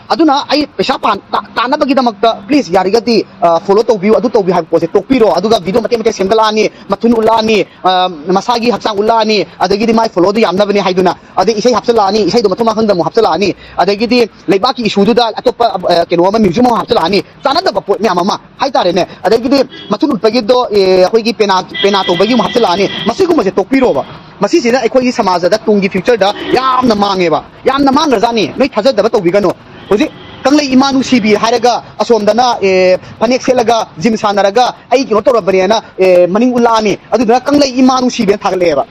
ꯑꯗꯨꯅ ꯑꯩ ꯄꯩꯁꯥ ꯄꯥꯟ-, ꯇꯥ-, ꯇꯥꯟꯅꯕꯒꯤꯗꯃꯛꯇ, ꯄ꯭ꯂꯤꯖ, ꯌꯥꯔꯤꯒꯗꯤ, ꯑ, ꯐꯣꯂꯣ ꯇꯧꯕꯤꯌꯨ, ꯑꯗꯨ ꯇꯧꯕꯤꯌꯨ ꯍꯥꯏꯕ ꯄꯣꯠꯁꯦ ꯇꯣꯛꯄꯤꯔꯣ꯫ ꯑꯗꯨꯒ ꯚꯤꯗꯤꯑꯣ ꯃꯇꯦꯛ ꯃꯇꯦꯛ ꯁꯦꯝꯒꯠꯂꯛꯑꯅꯤ, ꯃꯊꯨꯟ ꯎꯠꯂꯛꯑꯅꯤ, ꯑ, ꯃꯁꯥꯒꯤ ꯍꯛꯆꯥꯡ ꯎꯠꯂꯛꯑꯅꯤ, ꯑꯗꯒꯤꯗꯤ ꯃꯥꯏ ꯐꯣꯂꯣꯗꯨ ꯌꯥꯝꯅꯕꯅꯦ ꯍꯥꯏꯗꯨꯅ, ꯑꯗꯩ ꯏꯁꯩ ꯍꯥꯞꯆꯤꯜꯂꯛꯑꯅꯤ, ꯏꯁꯩꯗꯣ ꯃꯊꯣꯡ ꯃꯔꯝ ꯈꯪꯗꯅ ꯑꯃꯨꯛ ꯍꯥꯞꯆꯤꯜꯂꯛꯑꯅꯤ, ꯑꯗꯒꯤꯗꯤ ꯂꯩꯕꯥꯛꯀꯤ ꯏꯁꯨꯗꯨꯗ ꯑꯇꯣꯞꯄ, ꯑ, ꯀꯩꯅꯣ ꯑꯃ, ꯃ꯭ꯌꯨꯖꯤꯛ ꯑꯃ ꯍꯥꯞꯆꯤꯜꯂꯛꯑꯅꯤ, ꯆꯥꯟꯅꯗꯕ ꯄꯣꯠ ꯃꯌꯥꯝ ꯑꯃ ꯍꯥꯏꯇꯥꯔꯦꯅꯦ꯫ ꯑꯗꯒꯤꯗꯤ ꯃꯊꯨꯟ ꯎꯠꯄꯒꯤꯗꯣ, ꯑꯦ, ꯑꯩꯈꯣꯏꯒꯤ ꯄꯦꯅꯥ, ꯄꯦꯅꯥ ꯇꯧꯕꯒꯤ ꯑꯃꯨꯛ ꯍꯥꯞꯆꯤꯜꯂꯛꯑꯅꯤ꯫ ꯃꯁꯤꯒꯨꯝꯕꯁꯦ ꯇꯣꯛꯄꯤꯔꯣꯕ꯫ ꯃꯁꯤꯁꯤꯅ ꯑꯩꯈꯣꯏꯒꯤ ꯁꯃꯥꯖꯗ ꯇꯨꯡꯒꯤ ꯐ꯭ꯌꯨꯆꯔꯗ ꯌꯥꯝꯅ ꯃꯥꯡꯉꯦꯕ, ꯌꯥꯝꯅ ꯃꯥꯡꯈ꯭ꯔꯖꯥꯠꯅꯤ꯫ ꯅꯣꯏ ꯊꯥꯖꯗꯕ ꯇꯧꯕꯤꯒꯅꯨ꯫ ꯍꯧꯖꯤꯛ ꯀꯪꯂꯩ ꯏꯃꯥ ꯅꯨꯡꯁꯤꯕꯤ ꯍꯥꯏꯔꯒ ꯑꯁꯣꯝꯗꯅ, ꯑꯦ, ꯐꯅꯦꯛ ꯁꯦꯠꯂꯒ ꯖꯤꯝ ꯁꯥꯟꯅꯔꯒ ꯑꯩ ꯀꯩꯅꯣ ꯇꯧꯔꯕꯅꯦꯅ, ꯑꯦ, ꯃꯅꯤꯡ ꯎꯠꯂꯛꯑꯅꯤ꯫ ꯑꯗꯨꯗꯨꯅ ꯀꯪꯂꯩ ꯏꯃꯥ ꯅꯨꯡꯁꯤꯕꯤꯅ ꯊꯥꯒꯠꯂꯛꯑꯦꯕ꯫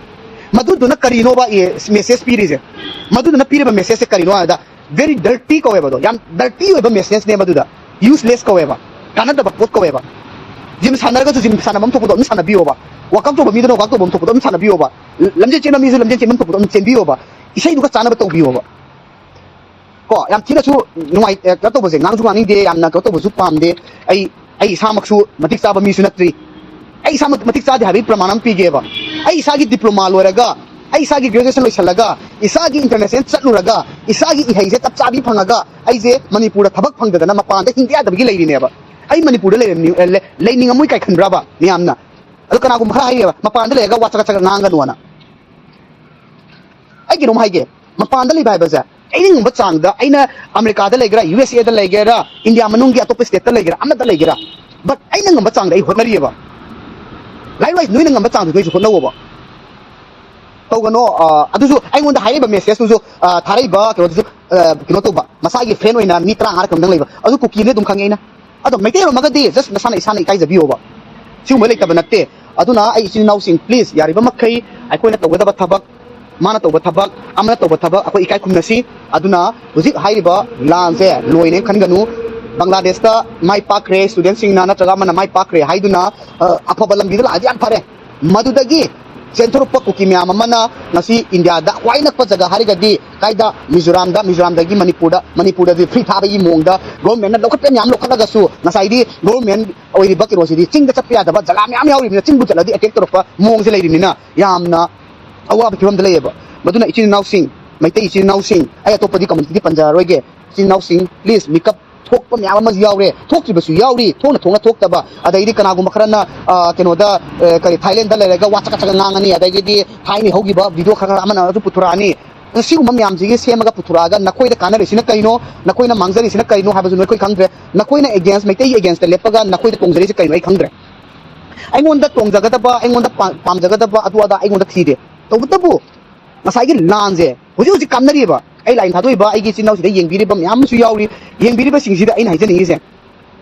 ꯃꯗꯨꯗꯨꯅ ꯀꯔꯤꯅꯣꯕ, ꯑꯦ, ꯃꯦꯁꯦꯖ ꯄꯤꯔꯤꯁꯦ? ꯃꯗꯨꯗꯨꯅ ꯄꯤꯔꯤꯕ ꯃꯦꯁꯦꯖꯁꯦ ꯀꯔꯤꯅꯣ ꯍꯥꯏꯕꯗ, very dirty ꯀꯧꯋꯦꯕ ꯑꯗꯣ, ꯌꯥꯝ ꯗꯔꯇꯤ ꯑꯣꯏꯕ ꯃꯦꯁꯦꯖꯅꯦ ꯃꯗꯨꯗ꯫ ꯌꯨꯁꯂꯦꯁ ꯀꯧꯋꯦꯕ, ꯀꯥꯟꯅꯗꯕ ꯄꯣꯠ ꯀꯧꯋꯦꯕ꯫ ꯖꯤꯝ ꯁꯥꯟꯅꯔꯒꯁꯨ ꯖꯤꯝ ꯁꯥꯟꯅꯐꯝ ꯊꯣꯛꯄꯗꯣ ꯑꯗꯨꯝ ꯁꯥꯟꯅꯕꯤꯌꯣꯕ꯫ ꯋꯥꯛꯑꯥꯎꯠ ꯇꯧꯕ ꯃꯤꯗꯨꯅ ꯋꯥꯛꯑꯥꯎꯠ ꯇꯧꯐꯝ ꯊꯣꯛꯄꯗꯣ ꯑꯗꯨꯝ ꯁꯥꯟꯅꯕꯤꯌꯣꯕ꯫ ꯂꯝꯖꯦꯜ ꯆꯦꯟꯕ ꯃꯤꯁꯨ ꯂꯝꯖꯦꯜ ꯆꯦꯟꯐꯝ ꯊꯣꯛꯄꯗꯣ ꯑꯗꯨꯝ ꯆꯦꯟꯕꯤꯌꯣꯕ꯫ ꯏꯁꯩꯗꯨꯒ ꯆꯥꯟꯅꯕ ꯇꯧꯕꯤꯌꯣꯕ꯫ ꯀꯣ, ꯌꯥꯝ ꯊꯤꯅꯁꯨ ꯅꯨꯡꯉꯥꯏ-, ꯑꯦ, ꯀꯩꯅꯣ ꯇꯧꯕꯁꯦ, ꯉꯥꯡꯁꯨ ꯉꯥꯡꯅꯤꯡꯗꯦ, ꯌꯥꯝꯅ ꯀꯩꯅꯣ ꯇꯧꯕꯁꯨ ꯄꯥꯝꯗꯦ꯫ ꯑꯩ, ꯑꯩ ꯏꯁꯥꯃꯛꯁꯨ ꯃꯇꯤꯛ ꯆꯥꯕ ꯃꯤꯁꯨ ꯅꯠꯇ꯭ꯔꯤ꯫ ꯑꯩ ꯏꯁꯥꯃꯛ ꯃꯇꯤꯛ ꯆꯥꯗꯦ ꯍꯥꯏꯕꯒꯤ ꯄ꯭ꯔꯃꯥꯟ ꯑꯃ ꯄꯤꯒꯦꯕ꯫ ꯑꯩ ꯏꯁꯥꯒꯤ ꯗꯤꯄ꯭ꯂꯣꯃꯥ ꯂꯣꯏꯔꯒ, ꯑꯩ ꯏꯁꯥꯒꯤ ꯒ꯭ꯔꯦꯖꯨꯑꯦꯁꯟ ꯂꯣꯏꯁꯤꯜꯂꯒ, ꯏꯁꯥꯒꯤ ꯏꯟꯇꯔꯅꯦꯁꯅꯦꯜ ꯆꯠꯂꯨꯔꯒ, ꯏꯁꯥꯒꯤ ꯏꯍꯩꯁꯦ ꯆꯞ ꯆꯥꯕꯤ ꯐꯪꯉꯒ, ꯑꯩꯁꯦ ꯃꯅꯤꯄꯨꯔꯗ ꯊꯕꯛ ꯐꯪꯗꯗꯅ ꯃꯄꯥꯟꯗ ꯍꯤꯡꯗ ꯌꯥꯗꯕꯒꯤ ꯂꯩꯔꯤꯅꯦꯕ꯫ ꯑꯩ ꯃꯅꯤꯄꯨꯔꯗ ꯂꯩꯔꯝꯅꯤ-, ꯑꯦ, ꯂꯩ-, ꯂꯩꯅꯤꯡꯉꯝꯃꯣꯏ ꯀꯥꯏ ꯈꯟꯕ꯭ꯔꯕ ꯃꯌꯥꯝꯅ? ꯑꯗꯣ ꯀꯅꯥꯒꯨꯝꯕ ꯈꯔ ꯍꯥꯏꯔꯤꯑꯕ, "ꯃꯄꯥꯟꯗ ꯂꯩꯔꯒ ꯋꯥ ꯆꯒꯠ ꯆꯒꯠ ꯉꯥꯡꯒꯅꯨꯅ"꯫ ꯑꯩ ꯀꯩꯅꯣꯝ ꯍꯥꯏꯒꯦ, ꯃꯄꯥꯟꯗ ꯂꯩꯕ ꯍꯥꯏꯕꯁꯦ, ꯑꯩꯅ ꯉꯝꯕ ꯆꯥꯡꯗ, ꯑꯩꯅ ꯑꯃꯦꯔꯤꯀꯥꯗ ꯂꯩꯒꯦꯔꯥ, ꯌꯨ ꯑꯦꯁ ꯑꯦꯗ ꯂꯩꯒꯦꯔꯥ, ꯏꯟꯗꯤꯌꯥ ꯃꯅꯨꯡꯒꯤ ꯑꯇꯣꯞꯄ ꯁ꯭ꯇꯦꯠꯇ ꯂꯩꯒꯦꯔꯥ, ꯑꯃꯗ ꯂꯩꯒꯦꯔꯥ, ꯕꯠ ꯑꯩꯅ ꯉꯝꯕ ꯆꯥꯡꯗ ꯑꯩ ꯍꯣꯠꯅꯔꯤꯑꯕ꯫ ꯂꯥꯏꯛ ꯋꯥꯏꯁ, ꯅꯣꯏꯅ ꯉꯝꯕ ꯆꯥꯡꯗꯨ ꯅꯣꯏꯁꯨ ꯍꯣꯠꯅꯧꯑꯕ꯫ ꯇꯧꯒꯅꯣ, ꯑ, ꯑꯗꯨꯁꯨ ꯑꯩꯉꯣꯟꯗ ꯍꯥꯏꯔꯤꯕ ꯃꯦꯁꯦꯖꯇꯨꯁꯨ, ꯑ, ꯊꯥꯔꯛꯏꯕ ꯀꯩꯅꯣꯗꯨꯁꯨ, ꯑ, ꯀꯩꯅꯣ ꯇꯧꯕ, ꯃꯁꯥꯒꯤ ꯐ꯭ꯔꯦꯟ ꯑꯣꯏꯅ ꯃꯤ ꯇꯔꯥꯃꯉꯥ ꯀꯝꯗꯪ ꯂꯩꯕ, ꯑꯗꯨ ꯀꯨꯀꯤꯅꯦ ꯑꯗꯨꯝ ꯈꯪꯉꯦ ꯑꯩꯅ꯫ ꯑꯗꯣ ꯃꯩꯇꯩ ꯑꯣꯏꯔꯝꯃꯒꯗꯤ just ꯅꯁꯥꯅ ꯏꯁꯥꯅ ꯏꯀꯥꯏꯖꯕꯤꯌꯣꯕ꯫ ꯁꯤꯒꯨꯝꯕ ꯂꯩꯇꯕ ꯅꯠꯇꯦ꯫ ꯑꯗꯨꯅ ꯑꯩ ꯏꯆꯤꯟ ꯏꯅꯥꯎꯁꯤꯡ, ꯄ꯭ꯂꯤꯖ, ꯌꯥꯔꯤꯕ ꯃꯈꯩ ꯑꯩꯈꯣꯏꯅ ꯇꯧꯒꯗꯕ ꯊꯕꯛ, ꯃꯥꯅ ꯇꯧꯕ ꯊꯕꯛ, ꯑꯃꯅ ꯇꯧꯕ ꯊꯕꯛ ꯑꯩꯈꯣꯏ ꯏꯀꯥꯏ ꯈꯨꯝꯅꯁꯤ꯫ ꯑꯗꯨꯅ ꯍꯧꯖꯤꯛ ꯍꯥꯏꯔꯤꯕ ꯂꯥꯟꯁꯦ ꯂꯣꯏꯅꯦ ꯈꯟꯒꯅꯨ꯫ ꯕꯪꯒ꯭ꯂꯥꯗꯦꯁꯇ ꯃꯥꯏ ꯄꯥꯛꯈ꯭ꯔꯦ, ꯁ꯭ꯇꯨꯗꯦꯟꯁꯤꯡꯅ ꯅꯠꯇ꯭ꯔꯒ ꯑꯃꯅ ꯃꯥꯏ ꯄꯥꯛꯈ꯭ꯔꯦ ꯍꯥꯏꯗꯨꯅ, ꯑ, ꯑꯐꯕ ꯂꯝꯕꯤꯗ ꯂꯥꯛꯑꯗꯤ ꯌꯥꯝ ꯐꯔꯦ꯫ ꯃꯗꯨꯗꯒꯤ ꯆꯦꯟꯊꯣꯔꯛꯄ ꯀꯨꯀꯤ ꯃꯌꯥꯝ ꯑꯃꯅ ꯉꯁꯤ ꯏꯟꯗꯤꯌꯥꯗ ꯈ꯭ꯋꯥꯏ ꯅꯛꯄ ꯖꯒꯥ ꯍꯥꯏꯔꯒꯗꯤ ꯀꯥꯏꯗ? ꯃꯤꯖꯣꯔꯥꯝꯗ, ꯃꯤꯖꯣꯔꯥꯝꯗꯒꯤ ꯃꯅꯤꯄꯨꯔꯗ, ꯃꯅꯤꯄꯨꯔꯗꯗꯤ ꯐ꯭ꯔꯤ ꯊꯥꯕꯒꯤ ꯃꯑꯣꯡꯗ ꯒꯣꯔꯃꯦꯟꯅ ꯂꯧꯈꯠꯄ ꯃꯌꯥꯝ ꯂꯧꯈꯠꯂꯒꯁꯨ ꯉꯁꯥꯏꯗꯤ ꯒꯣꯔꯃꯦꯟ ꯑꯣꯏꯔꯤꯕ ꯀꯩꯅꯣꯁꯤꯗꯤ ꯆꯤꯡꯗ ꯆꯠꯄ ꯌꯥꯗꯕ ꯖꯒꯥ ꯃꯌꯥꯝ ꯌꯥꯎꯔꯤꯕꯅꯤꯅ ꯆꯤꯡꯕꯨ ꯆꯠꯂꯗꯤ ꯑꯦꯇꯦꯛ ꯇꯧꯔꯛꯄ ꯃꯑꯣꯡꯁꯦ ꯂꯩꯔꯤꯕꯅꯤꯅ ꯌꯥꯝꯅ ꯑꯋꯥꯕ ꯐꯤꯕꯝꯗ ꯂꯩꯌꯦꯕ꯫ ꯃꯗꯨꯅ ꯏꯆꯤꯟ ꯏꯅꯥꯎꯁꯤꯡ, ꯃꯩꯇꯩ ꯏꯆꯤꯟ ꯏꯅꯥꯎꯁꯤꯡ, ꯑꯩ ꯑꯇꯣꯞꯄꯗꯤ ꯀꯝꯃꯨꯅꯤꯇꯤꯗꯤ ꯄꯟꯖꯔꯔꯣꯏꯒꯦ, ꯏꯆꯤꯟ ꯏꯅꯥꯎꯁꯤꯡ, ꯄ꯭ꯂꯤꯖ, ꯃꯤꯀꯞ ꯊꯣꯛꯄ ꯃꯌꯥꯝ ꯑꯃꯁꯨ ꯌꯥꯎꯔꯦ, ꯊꯣꯛꯇ꯭ꯔꯤꯕꯁꯨ ꯌꯥꯎꯔꯤ, ꯊꯣꯛꯅ ꯊꯣꯛꯅ ꯊꯣꯛꯇꯕ꯫ ꯑꯗꯩꯗꯤ ꯀꯅꯥꯒꯨꯝꯕ ꯈꯔꯅ, ꯑ, ꯀꯩꯅꯣꯗ, ꯑ, ꯀꯔꯤ, ꯊꯥꯏꯂꯦꯟꯗ ꯂꯩꯔꯒ ꯋꯥ ꯆꯀꯠ ꯆꯀꯠ ꯉꯥꯡꯉꯅꯤ, ꯑꯗꯒꯤꯗꯤ ꯊꯥꯏꯅ ꯍꯧꯈꯤꯕ ꯚꯤꯗꯤꯑꯣ ꯈꯔ ꯈꯔ ꯑꯃꯅ ꯑꯃꯁꯨ ꯄꯨꯊꯣꯔꯛꯑꯅꯤ꯫ ꯁꯤꯒꯨꯝꯕ ꯃꯌꯥꯝꯁꯤꯒꯤ ꯁꯦꯝꯃꯒ ꯄꯨꯊꯣꯔꯛꯑꯒ ꯅꯈꯣꯏꯗ ꯀꯥꯟꯅꯔꯤꯁꯤꯅ ꯀꯩꯅꯣ, ꯅꯈꯣꯏꯅ ꯃꯥꯡꯖꯔꯤꯁꯤꯅ ꯀꯩꯅꯣ ꯍꯥꯏꯕꯁꯨ ꯅꯈꯣꯏ ꯈꯪꯗ꯭ꯔꯦ꯫ ꯅꯈꯣꯏꯅ ꯑꯦꯒꯦꯟꯁ, ꯃꯩꯇꯩꯒꯤ ꯑꯦꯒꯦꯟꯁꯇ ꯂꯦꯞꯄꯒ ꯅꯈꯣꯏꯗ ꯇꯣꯡꯖꯔꯤꯁꯤ ꯀꯩꯅꯣ ꯑꯩ ꯈꯪꯗ꯭ꯔꯦ꯫ ꯑꯩꯉꯣꯟꯗ ꯇꯣꯡꯖꯒꯗꯕ, ꯑꯩꯉꯣꯟꯗ ꯄꯥ-, ꯄꯥꯝꯖꯒꯗꯕ ꯑꯗꯨ ꯑꯗꯥ ꯑꯩꯉꯣꯟꯗ ꯊꯤꯗꯦ꯫ ꯇꯧꯕꯇꯕꯨ ꯉꯁꯥꯏꯒꯤ ꯂꯥꯟꯁꯦ ꯍꯧꯖꯤꯛ ꯍꯧꯖꯤꯛ ꯀꯥꯞꯅꯔꯤꯕ, ꯑꯩ ꯂꯥꯏꯟ ꯊꯥꯗꯣꯛꯏꯕ ꯑꯩꯒꯤ ꯏꯆꯤꯟ ꯏꯅꯥꯎꯁꯤꯗ ꯌꯦꯡꯕꯤꯔꯤꯕ ꯃꯌꯥꯝ ꯑꯃꯁꯨ ꯌꯥꯎꯔꯤ꯫ ꯌꯦꯡꯕꯤꯔꯤꯕꯁꯤꯡꯁꯤꯗ ꯑꯩꯅ ꯍꯥꯏꯖꯅꯤꯡꯉꯤꯁꯦ,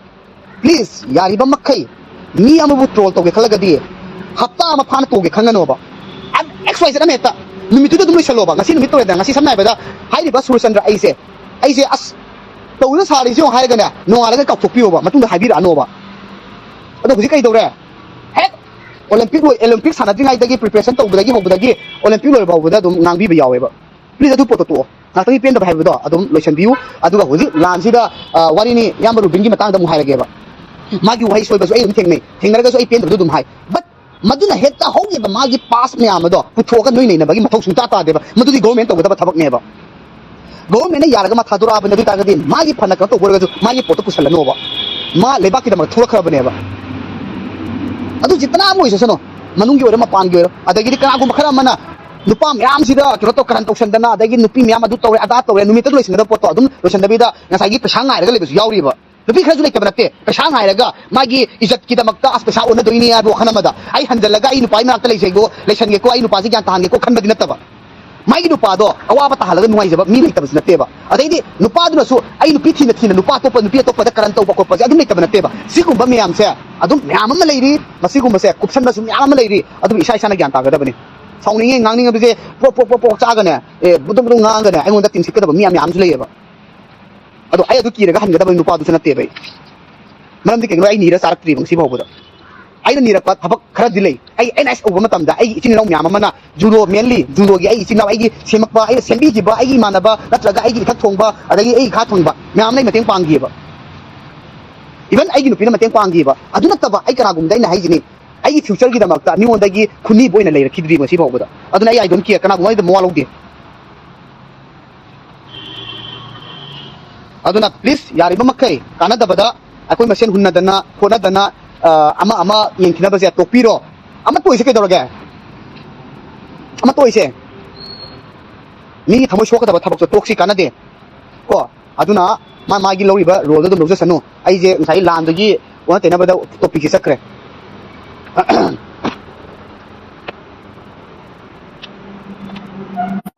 ꯄ꯭ꯂꯤꯖ, ꯌꯥꯔꯤꯕ ꯃꯈꯩ ꯃꯤ ꯑꯃꯕꯨ ꯇ꯭ꯔꯣꯜ ꯇꯧꯒꯦ ꯈꯜꯂꯒꯗꯤ ꯍꯞꯇꯥ ꯑꯃ ꯐꯥꯅ ꯇꯧꯒꯦ ꯈꯟꯒꯅꯣꯕ꯫ ꯑꯦꯛꯁ ꯋꯥꯏ ꯖꯦꯠ ꯑꯃ ꯍꯦꯛꯇ ꯅꯨꯃꯤꯠꯇꯨꯗ ꯑꯗꯨꯝ ꯂꯣꯏꯁꯜꯂꯣꯕ꯫ ꯉꯁꯤ ꯅꯨꯃꯤꯠ ꯇꯧꯔꯦꯗꯅ, ꯉꯁꯤ ꯁꯝꯅ ꯍꯥꯏꯔꯕꯗ ꯍꯥꯏꯔꯤꯕ ꯁꯨꯔꯆꯟꯗ꯭ꯔ ꯑꯩꯁꯦ, ꯑꯩꯁꯦ ꯑꯁ ꯇꯧꯔꯤꯅ ꯁꯥꯔꯤꯁꯦ ꯌꯦꯡꯉꯣ ꯍꯥꯏꯔꯒꯅꯦ, ꯅꯣꯡꯉꯥꯜꯂꯒ ꯀꯥꯎꯊꯣꯛꯄꯤꯌꯣꯕ, ꯃꯇꯨꯡꯗ ꯍꯥꯏꯕꯤꯔꯛꯑꯅꯣꯕ꯫ ꯑꯗꯣ ꯍꯧꯖꯤꯛ ꯀꯩꯗꯧꯔꯦ? ꯍꯦꯛ ꯑꯣꯂꯦꯝꯄꯤꯛ ꯂꯣꯏ-, ꯑꯣꯂꯦꯝꯄꯤꯛ ꯁꯥꯟꯅꯗ꯭ꯔꯤꯉꯩꯗꯒꯤ, ꯄ꯭ꯔꯤꯄꯦꯔꯦꯁꯟ ꯇꯧꯕꯗꯒꯤ ꯍꯧꯕꯗꯒꯤ ꯑꯣꯂꯦꯝꯄꯤꯛ ꯂꯣꯏꯕ ꯐꯥꯎꯕꯗ ꯑꯗꯨꯝ ꯉꯥꯡꯕꯤꯕ ꯌꯥꯎꯋꯦꯕ꯫ ꯄ꯭ꯂꯤꯖ, ꯑꯗꯨ ꯄꯣꯠꯇꯣ ꯇꯣꯛꯑꯣ꯫ ꯉꯥꯛꯇꯪꯒꯤ ꯄꯦꯟꯗꯕ ꯍꯥꯏꯕꯗꯣ ꯑꯗꯨꯝ ꯂꯣꯏꯁꯟꯕꯤꯌꯨ꯫ ꯑꯗꯨꯒ ꯍꯧꯖꯤꯛ ꯂꯥꯟꯁꯤꯗ, ꯑ, ꯋꯥꯔꯤꯅꯤ, ꯏꯌꯥꯝꯕ ꯔꯨꯕꯤꯟꯒꯤ ꯃꯇꯥꯡꯗ ꯑꯃꯨꯛ ꯍꯥꯏꯔꯒꯦꯕ꯫ ꯃꯥꯒꯤ ꯋꯥꯍꯩ ꯁꯣꯏꯕꯁꯨ ꯑꯩ ꯑꯗꯨꯝ ꯊꯦꯡꯅꯩ, ꯊꯦꯡꯅꯔꯒꯁꯨ ꯑꯩ ꯄꯦꯟꯗꯕꯗꯨ ꯑꯗꯨꯝ ꯍꯥꯏ꯫ ꯕꯠ ꯃꯗꯨꯅ ꯍꯦꯛꯇ ꯍꯧꯈꯤꯕ ꯃꯥꯒꯤ ꯄꯥꯁ ꯃꯌꯥꯝ ꯑꯗꯣ ꯄꯨꯊꯣꯛꯑꯒ ꯅꯣꯏ ꯅꯩꯅꯕꯒꯤ ꯃꯊꯧ ꯁꯨꯡꯇꯥ ꯇꯥꯗꯦꯕ꯫ ꯃꯗꯨꯗꯤ ꯒꯣꯔꯃꯦꯟ ꯇꯧꯒꯗꯕ ꯊꯕꯛꯅꯦꯕ꯫ ꯒꯣꯔꯃꯦꯟꯅ ꯌꯥꯔꯒ ꯃꯥ ꯊꯥꯗꯣꯔꯛꯑꯕꯅꯤ, ꯑꯗꯨ ꯑꯣꯏ ꯇꯥꯔꯒꯗꯤ ꯃꯥꯒꯤ ꯐꯅ ꯀꯩꯅꯣ ꯇꯧꯕ ꯑꯣꯏꯔꯒꯁꯨ ꯃꯥꯒꯤ ꯄꯣꯠꯇꯣ ꯄꯨꯁꯜꯂꯅꯣꯕ꯫ ꯃꯥ ꯂꯩꯕꯥꯛꯀꯤꯗꯃꯛ ꯊꯣꯛꯂꯛꯈ꯭ꯔꯕꯅꯦꯕ꯫ ꯑꯗꯨ ꯖꯤꯇꯅꯥ ꯑꯃ ꯑꯣꯏꯖꯁꯅꯨ, ꯃꯅꯨꯡꯒꯤ ꯑꯣꯏꯔꯣ ꯃꯄꯥꯟꯒꯤ ꯑꯣꯏꯔꯣ, ꯑꯗꯒꯤꯗꯤ ꯀꯅꯥꯒꯨꯝꯕ ꯈꯔ ꯑꯃꯅ ꯅꯨꯄꯥ ꯃꯌꯥꯝꯁꯤꯗ ꯀꯩꯅꯣ ꯇꯧ, ꯀꯔꯟ ꯇꯧꯁꯟꯗꯅ, ꯑꯗꯒꯤ ꯅꯨꯄꯤ ꯃꯌꯥꯝ ꯑꯗꯨ ꯇꯧꯔꯦ ꯑꯗꯥ ꯇꯧꯔꯦ, ꯅꯨꯃꯤꯠꯇ ꯂꯣꯏꯁꯤꯟꯒꯗꯕ ꯄꯣꯠꯇꯣ ꯑꯗꯨꯝ ꯂꯣꯏꯁꯤꯟꯗꯕꯤꯗ ꯉꯁꯥꯏꯒꯤ ꯄꯩꯁꯥ ꯉꯥꯏꯔꯒ ꯂꯩꯕꯁꯨ ꯌꯥꯎꯔꯤꯕ꯫ ꯅꯨꯄꯤ ꯈꯔꯁꯨ ꯂꯩꯇꯕ ꯅꯠꯇꯦ, ꯄꯩꯁꯥ ꯉꯥꯏꯔꯒ ꯃꯥꯒꯤ ꯏꯖꯠꯀꯤꯗꯃꯛꯇ ꯑꯁ ꯄꯩꯁꯥ ꯑꯣꯟꯅꯗꯣꯏꯅꯤ ꯍꯥꯏꯕ ꯋꯥꯈꯜ ꯑꯃꯗ ꯑꯩ ꯍꯟꯖꯜꯂꯒ ꯑꯩ ꯅꯨꯄꯥꯒꯤ ꯃꯅꯥꯛꯇ ꯂꯩꯖꯩꯀꯣ, ꯂꯩꯁꯟꯒꯦꯀꯣ, ꯑꯩ ꯅꯨꯄꯥꯁꯤ ꯒ꯭ꯌꯥꯟ ꯇꯥꯍꯟꯒꯦꯀꯣ ꯈꯟꯕꯗꯤ ꯅꯠꯇꯕ꯫ ꯃꯥꯒꯤ ꯅꯨꯄꯥꯗꯣ ꯑꯋꯥꯕ ꯇꯥꯍꯜꯂꯒ ꯅꯨꯡꯉꯥꯏꯖꯕ ꯃꯤ ꯂꯩꯇꯕꯁꯨ ꯅꯠꯇꯦꯕ꯫ ꯑꯗꯩꯗꯤ ꯅꯨꯄꯥꯗꯨꯅꯁꯨ ꯑꯩ ꯅꯨꯄꯤ ꯊꯤꯅ ꯊꯤꯅ ꯅꯨꯄꯥ ꯑꯇꯣꯞꯄ, ꯅꯨꯄꯤ ꯑꯇꯣꯞꯄꯗ ꯀꯔꯟ ꯇꯧꯕ ꯈꯣꯠꯄꯁꯦ ꯑꯗꯨꯝ ꯂꯩꯇꯕ ꯅꯠꯇꯦꯕ꯫ ꯁꯤꯒꯨꯝꯕ ꯃꯌꯥꯝꯁꯦ ꯑꯗꯨꯝ ꯃꯌꯥꯝ ꯑꯃ ꯂꯩꯔꯤ꯫ ꯃꯁꯤꯒꯨꯝꯕꯁꯦ ꯀꯨꯞꯁꯟꯕꯁꯨ ꯃꯌꯥꯝ ꯑꯃ ꯂꯩꯔꯤ꯫ ꯑꯗꯨꯕꯨ ꯏꯁꯥ ꯏꯁꯥꯅ ꯒ꯭ꯌꯥꯟ ꯇꯥꯒꯗꯕꯅꯤ꯫ ꯁꯥꯎꯅꯤꯡꯉꯦ, ꯉꯥꯡꯅꯤꯡꯉꯕꯁꯦ ꯄ꯭ꯔꯣꯛ ꯄ꯭ꯔꯣꯛ ꯄ꯭ꯔꯣꯛ ꯄ꯭ꯔꯣꯛ ꯆꯥꯒꯅꯦ, ꯑꯦ, ꯕꯨꯗꯨꯝ ꯕꯨꯗꯨꯝ ꯉꯥꯡꯒꯅꯦ ꯑꯩꯉꯣꯟꯗ ꯇꯤꯟ ꯁꯤꯠꯀꯗꯕ ꯃꯤ ꯌꯥꯝ ꯃꯌꯥꯝꯁꯨ ꯂꯩꯌꯦꯕ꯫ ꯑꯗꯣ ꯑꯩ ꯑꯗꯨ ꯀꯤꯔꯒ ꯍꯟꯒꯗꯕ ꯅꯨꯄꯥꯗꯨꯁꯨ ꯅꯠꯇꯦꯕ ꯑꯩ꯫ ꯃꯔꯝꯗꯤ ꯀꯩꯒꯤꯅꯣ, ꯑꯩ ꯅꯤꯔ ꯆꯥꯔꯛꯇ꯭ꯔꯤꯕ ꯉꯁꯤ ꯐꯥꯎꯕꯗ꯫ ꯑꯩꯅ ꯅꯤꯔꯛꯄ ꯊꯕꯛ ꯈꯔꯗꯤ ꯂꯩ꯫ ꯑꯩ ꯑꯦꯟ ꯑꯦꯁ ꯎꯕ ꯃꯇꯝꯗ ꯑꯩꯒꯤ ꯏꯆꯤꯟ ꯏꯅꯥꯎ ꯃꯌꯥꯝ ꯑꯃꯅ ꯖꯨꯗꯣ, ꯃꯦꯟꯂꯤ ꯖꯨꯗꯣꯒꯤ ꯑꯩꯒꯤ ꯏꯆꯤꯟ ꯏꯅꯥꯎ, ꯑꯩꯒꯤ ꯁꯦꯝꯃꯛꯄ, ꯑꯩꯅ ꯁꯦꯝꯕꯤꯈꯤꯕ ꯑꯩꯒꯤ ꯏꯃꯥꯟꯅꯕ ꯅꯠꯇ꯭ꯔꯒ ꯑꯩꯒꯤ ꯏꯊꯛ ꯊꯣꯡꯕ, ꯑꯗꯒꯤ ꯑꯩꯒꯤ ꯏꯈꯥ ꯊꯣꯡꯕ ꯃꯌꯥꯝ ꯑꯃꯅ ꯑꯩ ꯃꯇꯦꯡ ꯄꯥꯡꯈꯤꯕ꯫ ꯏꯚꯟ ꯑꯩꯒꯤ ꯅꯨꯄꯤꯅ ꯃꯇꯦꯡ ꯄꯥꯡꯈꯤꯕ꯫ ꯑꯗꯨ ꯅꯠꯇꯕ ꯑꯩ ꯀꯅꯥꯒꯨꯝꯕꯗ ꯑꯩꯅ ꯍꯥꯏꯁꯤꯅꯤ, ꯑꯩꯒꯤ ꯐ꯭ꯌꯨꯆꯔꯒꯤꯗꯃꯛꯇ ꯃꯤꯉꯣꯟꯗꯒꯤ ꯈꯨꯅꯤꯕ ꯑꯣꯏꯅ ꯂꯩꯔꯛꯈꯤꯗ꯭ꯔꯤ ꯉꯁꯤ ꯐꯥꯎꯕꯗ꯫ ꯑꯗꯨꯅ ꯑꯩ ꯑꯥꯏ ꯗꯣꯟ ꯀꯤꯌꯔ, ꯀꯅꯥꯒꯨꯝꯕ ꯑꯩꯗ ꯃꯋꯥ ꯂꯧꯗꯦ꯫ ꯑꯗꯨꯅ ꯄ꯭ꯂꯤꯖ, ꯌꯥꯔꯤꯕ ꯃꯈꯩ ꯀꯥꯟꯅꯗꯕꯗ ꯑꯩꯈꯣꯏ ꯃꯁꯦꯟ ꯍꯨꯟꯅꯗꯅ ꯈꯣꯠꯅꯗꯅ, ꯑ, ꯑꯃ ꯑꯃ ꯌꯦꯡꯊꯤꯅꯕꯁꯦ ꯇꯣꯛꯄꯤꯔꯣ꯫ ꯑꯃ ꯇꯣꯛꯏꯁꯦ ꯀꯩꯗꯧꯔꯒꯦ? ꯑꯃ ꯇꯣꯛꯏꯁꯦ, ꯃꯤꯒꯤ ꯊꯃꯣꯏ ꯁꯣꯛꯀꯗꯕ ꯊꯕꯛꯇꯣ ꯇꯣꯛꯁꯤ, ꯀꯥꯟꯅꯗꯦ꯫ ꯀꯣ, ꯑꯗꯨꯅ ꯃꯥ ꯃꯥꯒꯤ ꯂꯧꯔꯤꯕ ꯔꯣꯜꯗꯣ ꯑꯗꯨꯝ ꯂꯧꯖꯁꯅꯨ꯫ ꯑꯩꯁꯦ ꯉꯁꯥꯏ ꯂꯥꯟꯗꯒꯤ ꯑꯣꯟꯅ ꯇꯩꯅꯕꯗ ꯇꯣꯄꯤꯛꯁꯦ ꯆꯠꯈ꯭ꯔꯦ꯫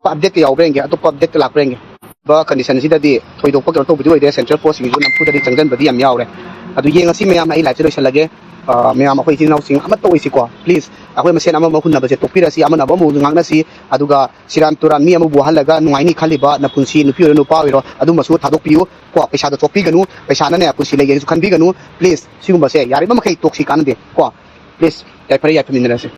ꯑꯞꯗꯦꯠꯀ ꯌꯥꯎꯕ꯭ꯔꯥ ꯌꯦꯡꯒꯦ, ꯑꯇꯣꯞꯄ ꯑꯞꯗꯦꯠꯀ ꯂꯥꯛꯄ꯭ꯔꯥ ꯌꯦꯡꯒꯦ꯫ ꯀꯟꯗꯤꯁꯟꯁꯤꯗꯗꯤ ꯊꯣꯏꯗꯣꯛꯄ ꯀꯩꯅꯣ ꯇꯧꯕꯗꯤ ꯑꯣꯏꯗꯦ꯫ ꯁꯦꯟꯇ꯭ꯔꯦꯜ ꯐꯣꯔꯁꯁꯤꯡꯁꯨ ꯅꯝꯐꯨꯗꯗꯤ ꯆꯪꯁꯤꯟꯕꯗꯤ ꯌꯥꯝ ꯌꯥꯎꯔꯦ꯫ ꯑꯗꯨ ꯌꯦꯡꯉꯁꯤ ꯃꯌꯥꯝ, ꯑꯩ ꯂꯥꯏꯐꯁꯦ ꯂꯣꯏꯁꯤꯜꯂꯒꯦ꯫ ꯑ, ꯃꯌꯥꯝ ꯑꯩꯈꯣꯏ ꯏꯆꯤꯟ ꯏꯅꯥꯎꯁꯤꯡ ꯑꯃꯠꯇ ꯑꯣꯏꯁꯤꯀꯣ, ꯄ꯭ꯂꯤꯖ꯫ ꯑꯩꯈꯣꯏ ꯃꯁꯦꯟ ꯑꯃ ꯑꯃ ꯍꯨꯟꯅꯕꯁꯦ ꯇꯣꯛꯄꯤꯔꯁꯤ, ꯑꯃꯅ ꯑꯃꯃꯨꯛ ꯉꯥꯡꯅꯁꯤ, ꯑꯗꯨꯒ ꯁꯤꯔꯥꯟ ꯇꯨꯔꯥꯟ ꯃꯤ ꯑꯃꯕꯨ ꯋꯥꯍꯜꯂꯒ ꯅꯨꯡꯉꯥꯏꯅꯤ ꯈꯜꯂꯤꯕ ꯅꯄꯨꯟꯁꯤ, ꯅꯨꯄꯤ ꯑꯣꯏꯔꯣ ꯅꯨꯄꯥ ꯑꯣꯏꯔꯣ, ꯑꯗꯨꯝꯕꯁꯨ ꯊꯥꯗꯣꯛꯄꯤꯌꯨ ꯀꯣ꯫ ꯄꯩꯁꯥꯗ ꯆꯣꯞꯄꯤꯒꯅꯨ, ꯄꯩꯁꯥꯅꯅꯦ ꯄꯨꯟꯁꯤ ꯂꯩꯒꯦꯁꯨ ꯈꯟꯕꯤꯒꯅꯨ꯫ ꯄ꯭ꯂꯤꯖ, ꯁꯤꯒꯨꯝꯕꯁꯦ ꯌꯥꯔꯤꯕ ꯃꯈꯩ ꯇꯣꯛꯁꯤ, ꯀꯥꯟꯅꯗꯦ ꯀꯣ꯫ ꯄ꯭ꯂꯤꯖ, ꯌꯥꯏꯐꯔꯦ, ꯌꯥꯏꯐꯃꯤꯟꯅꯔꯁꯤ꯫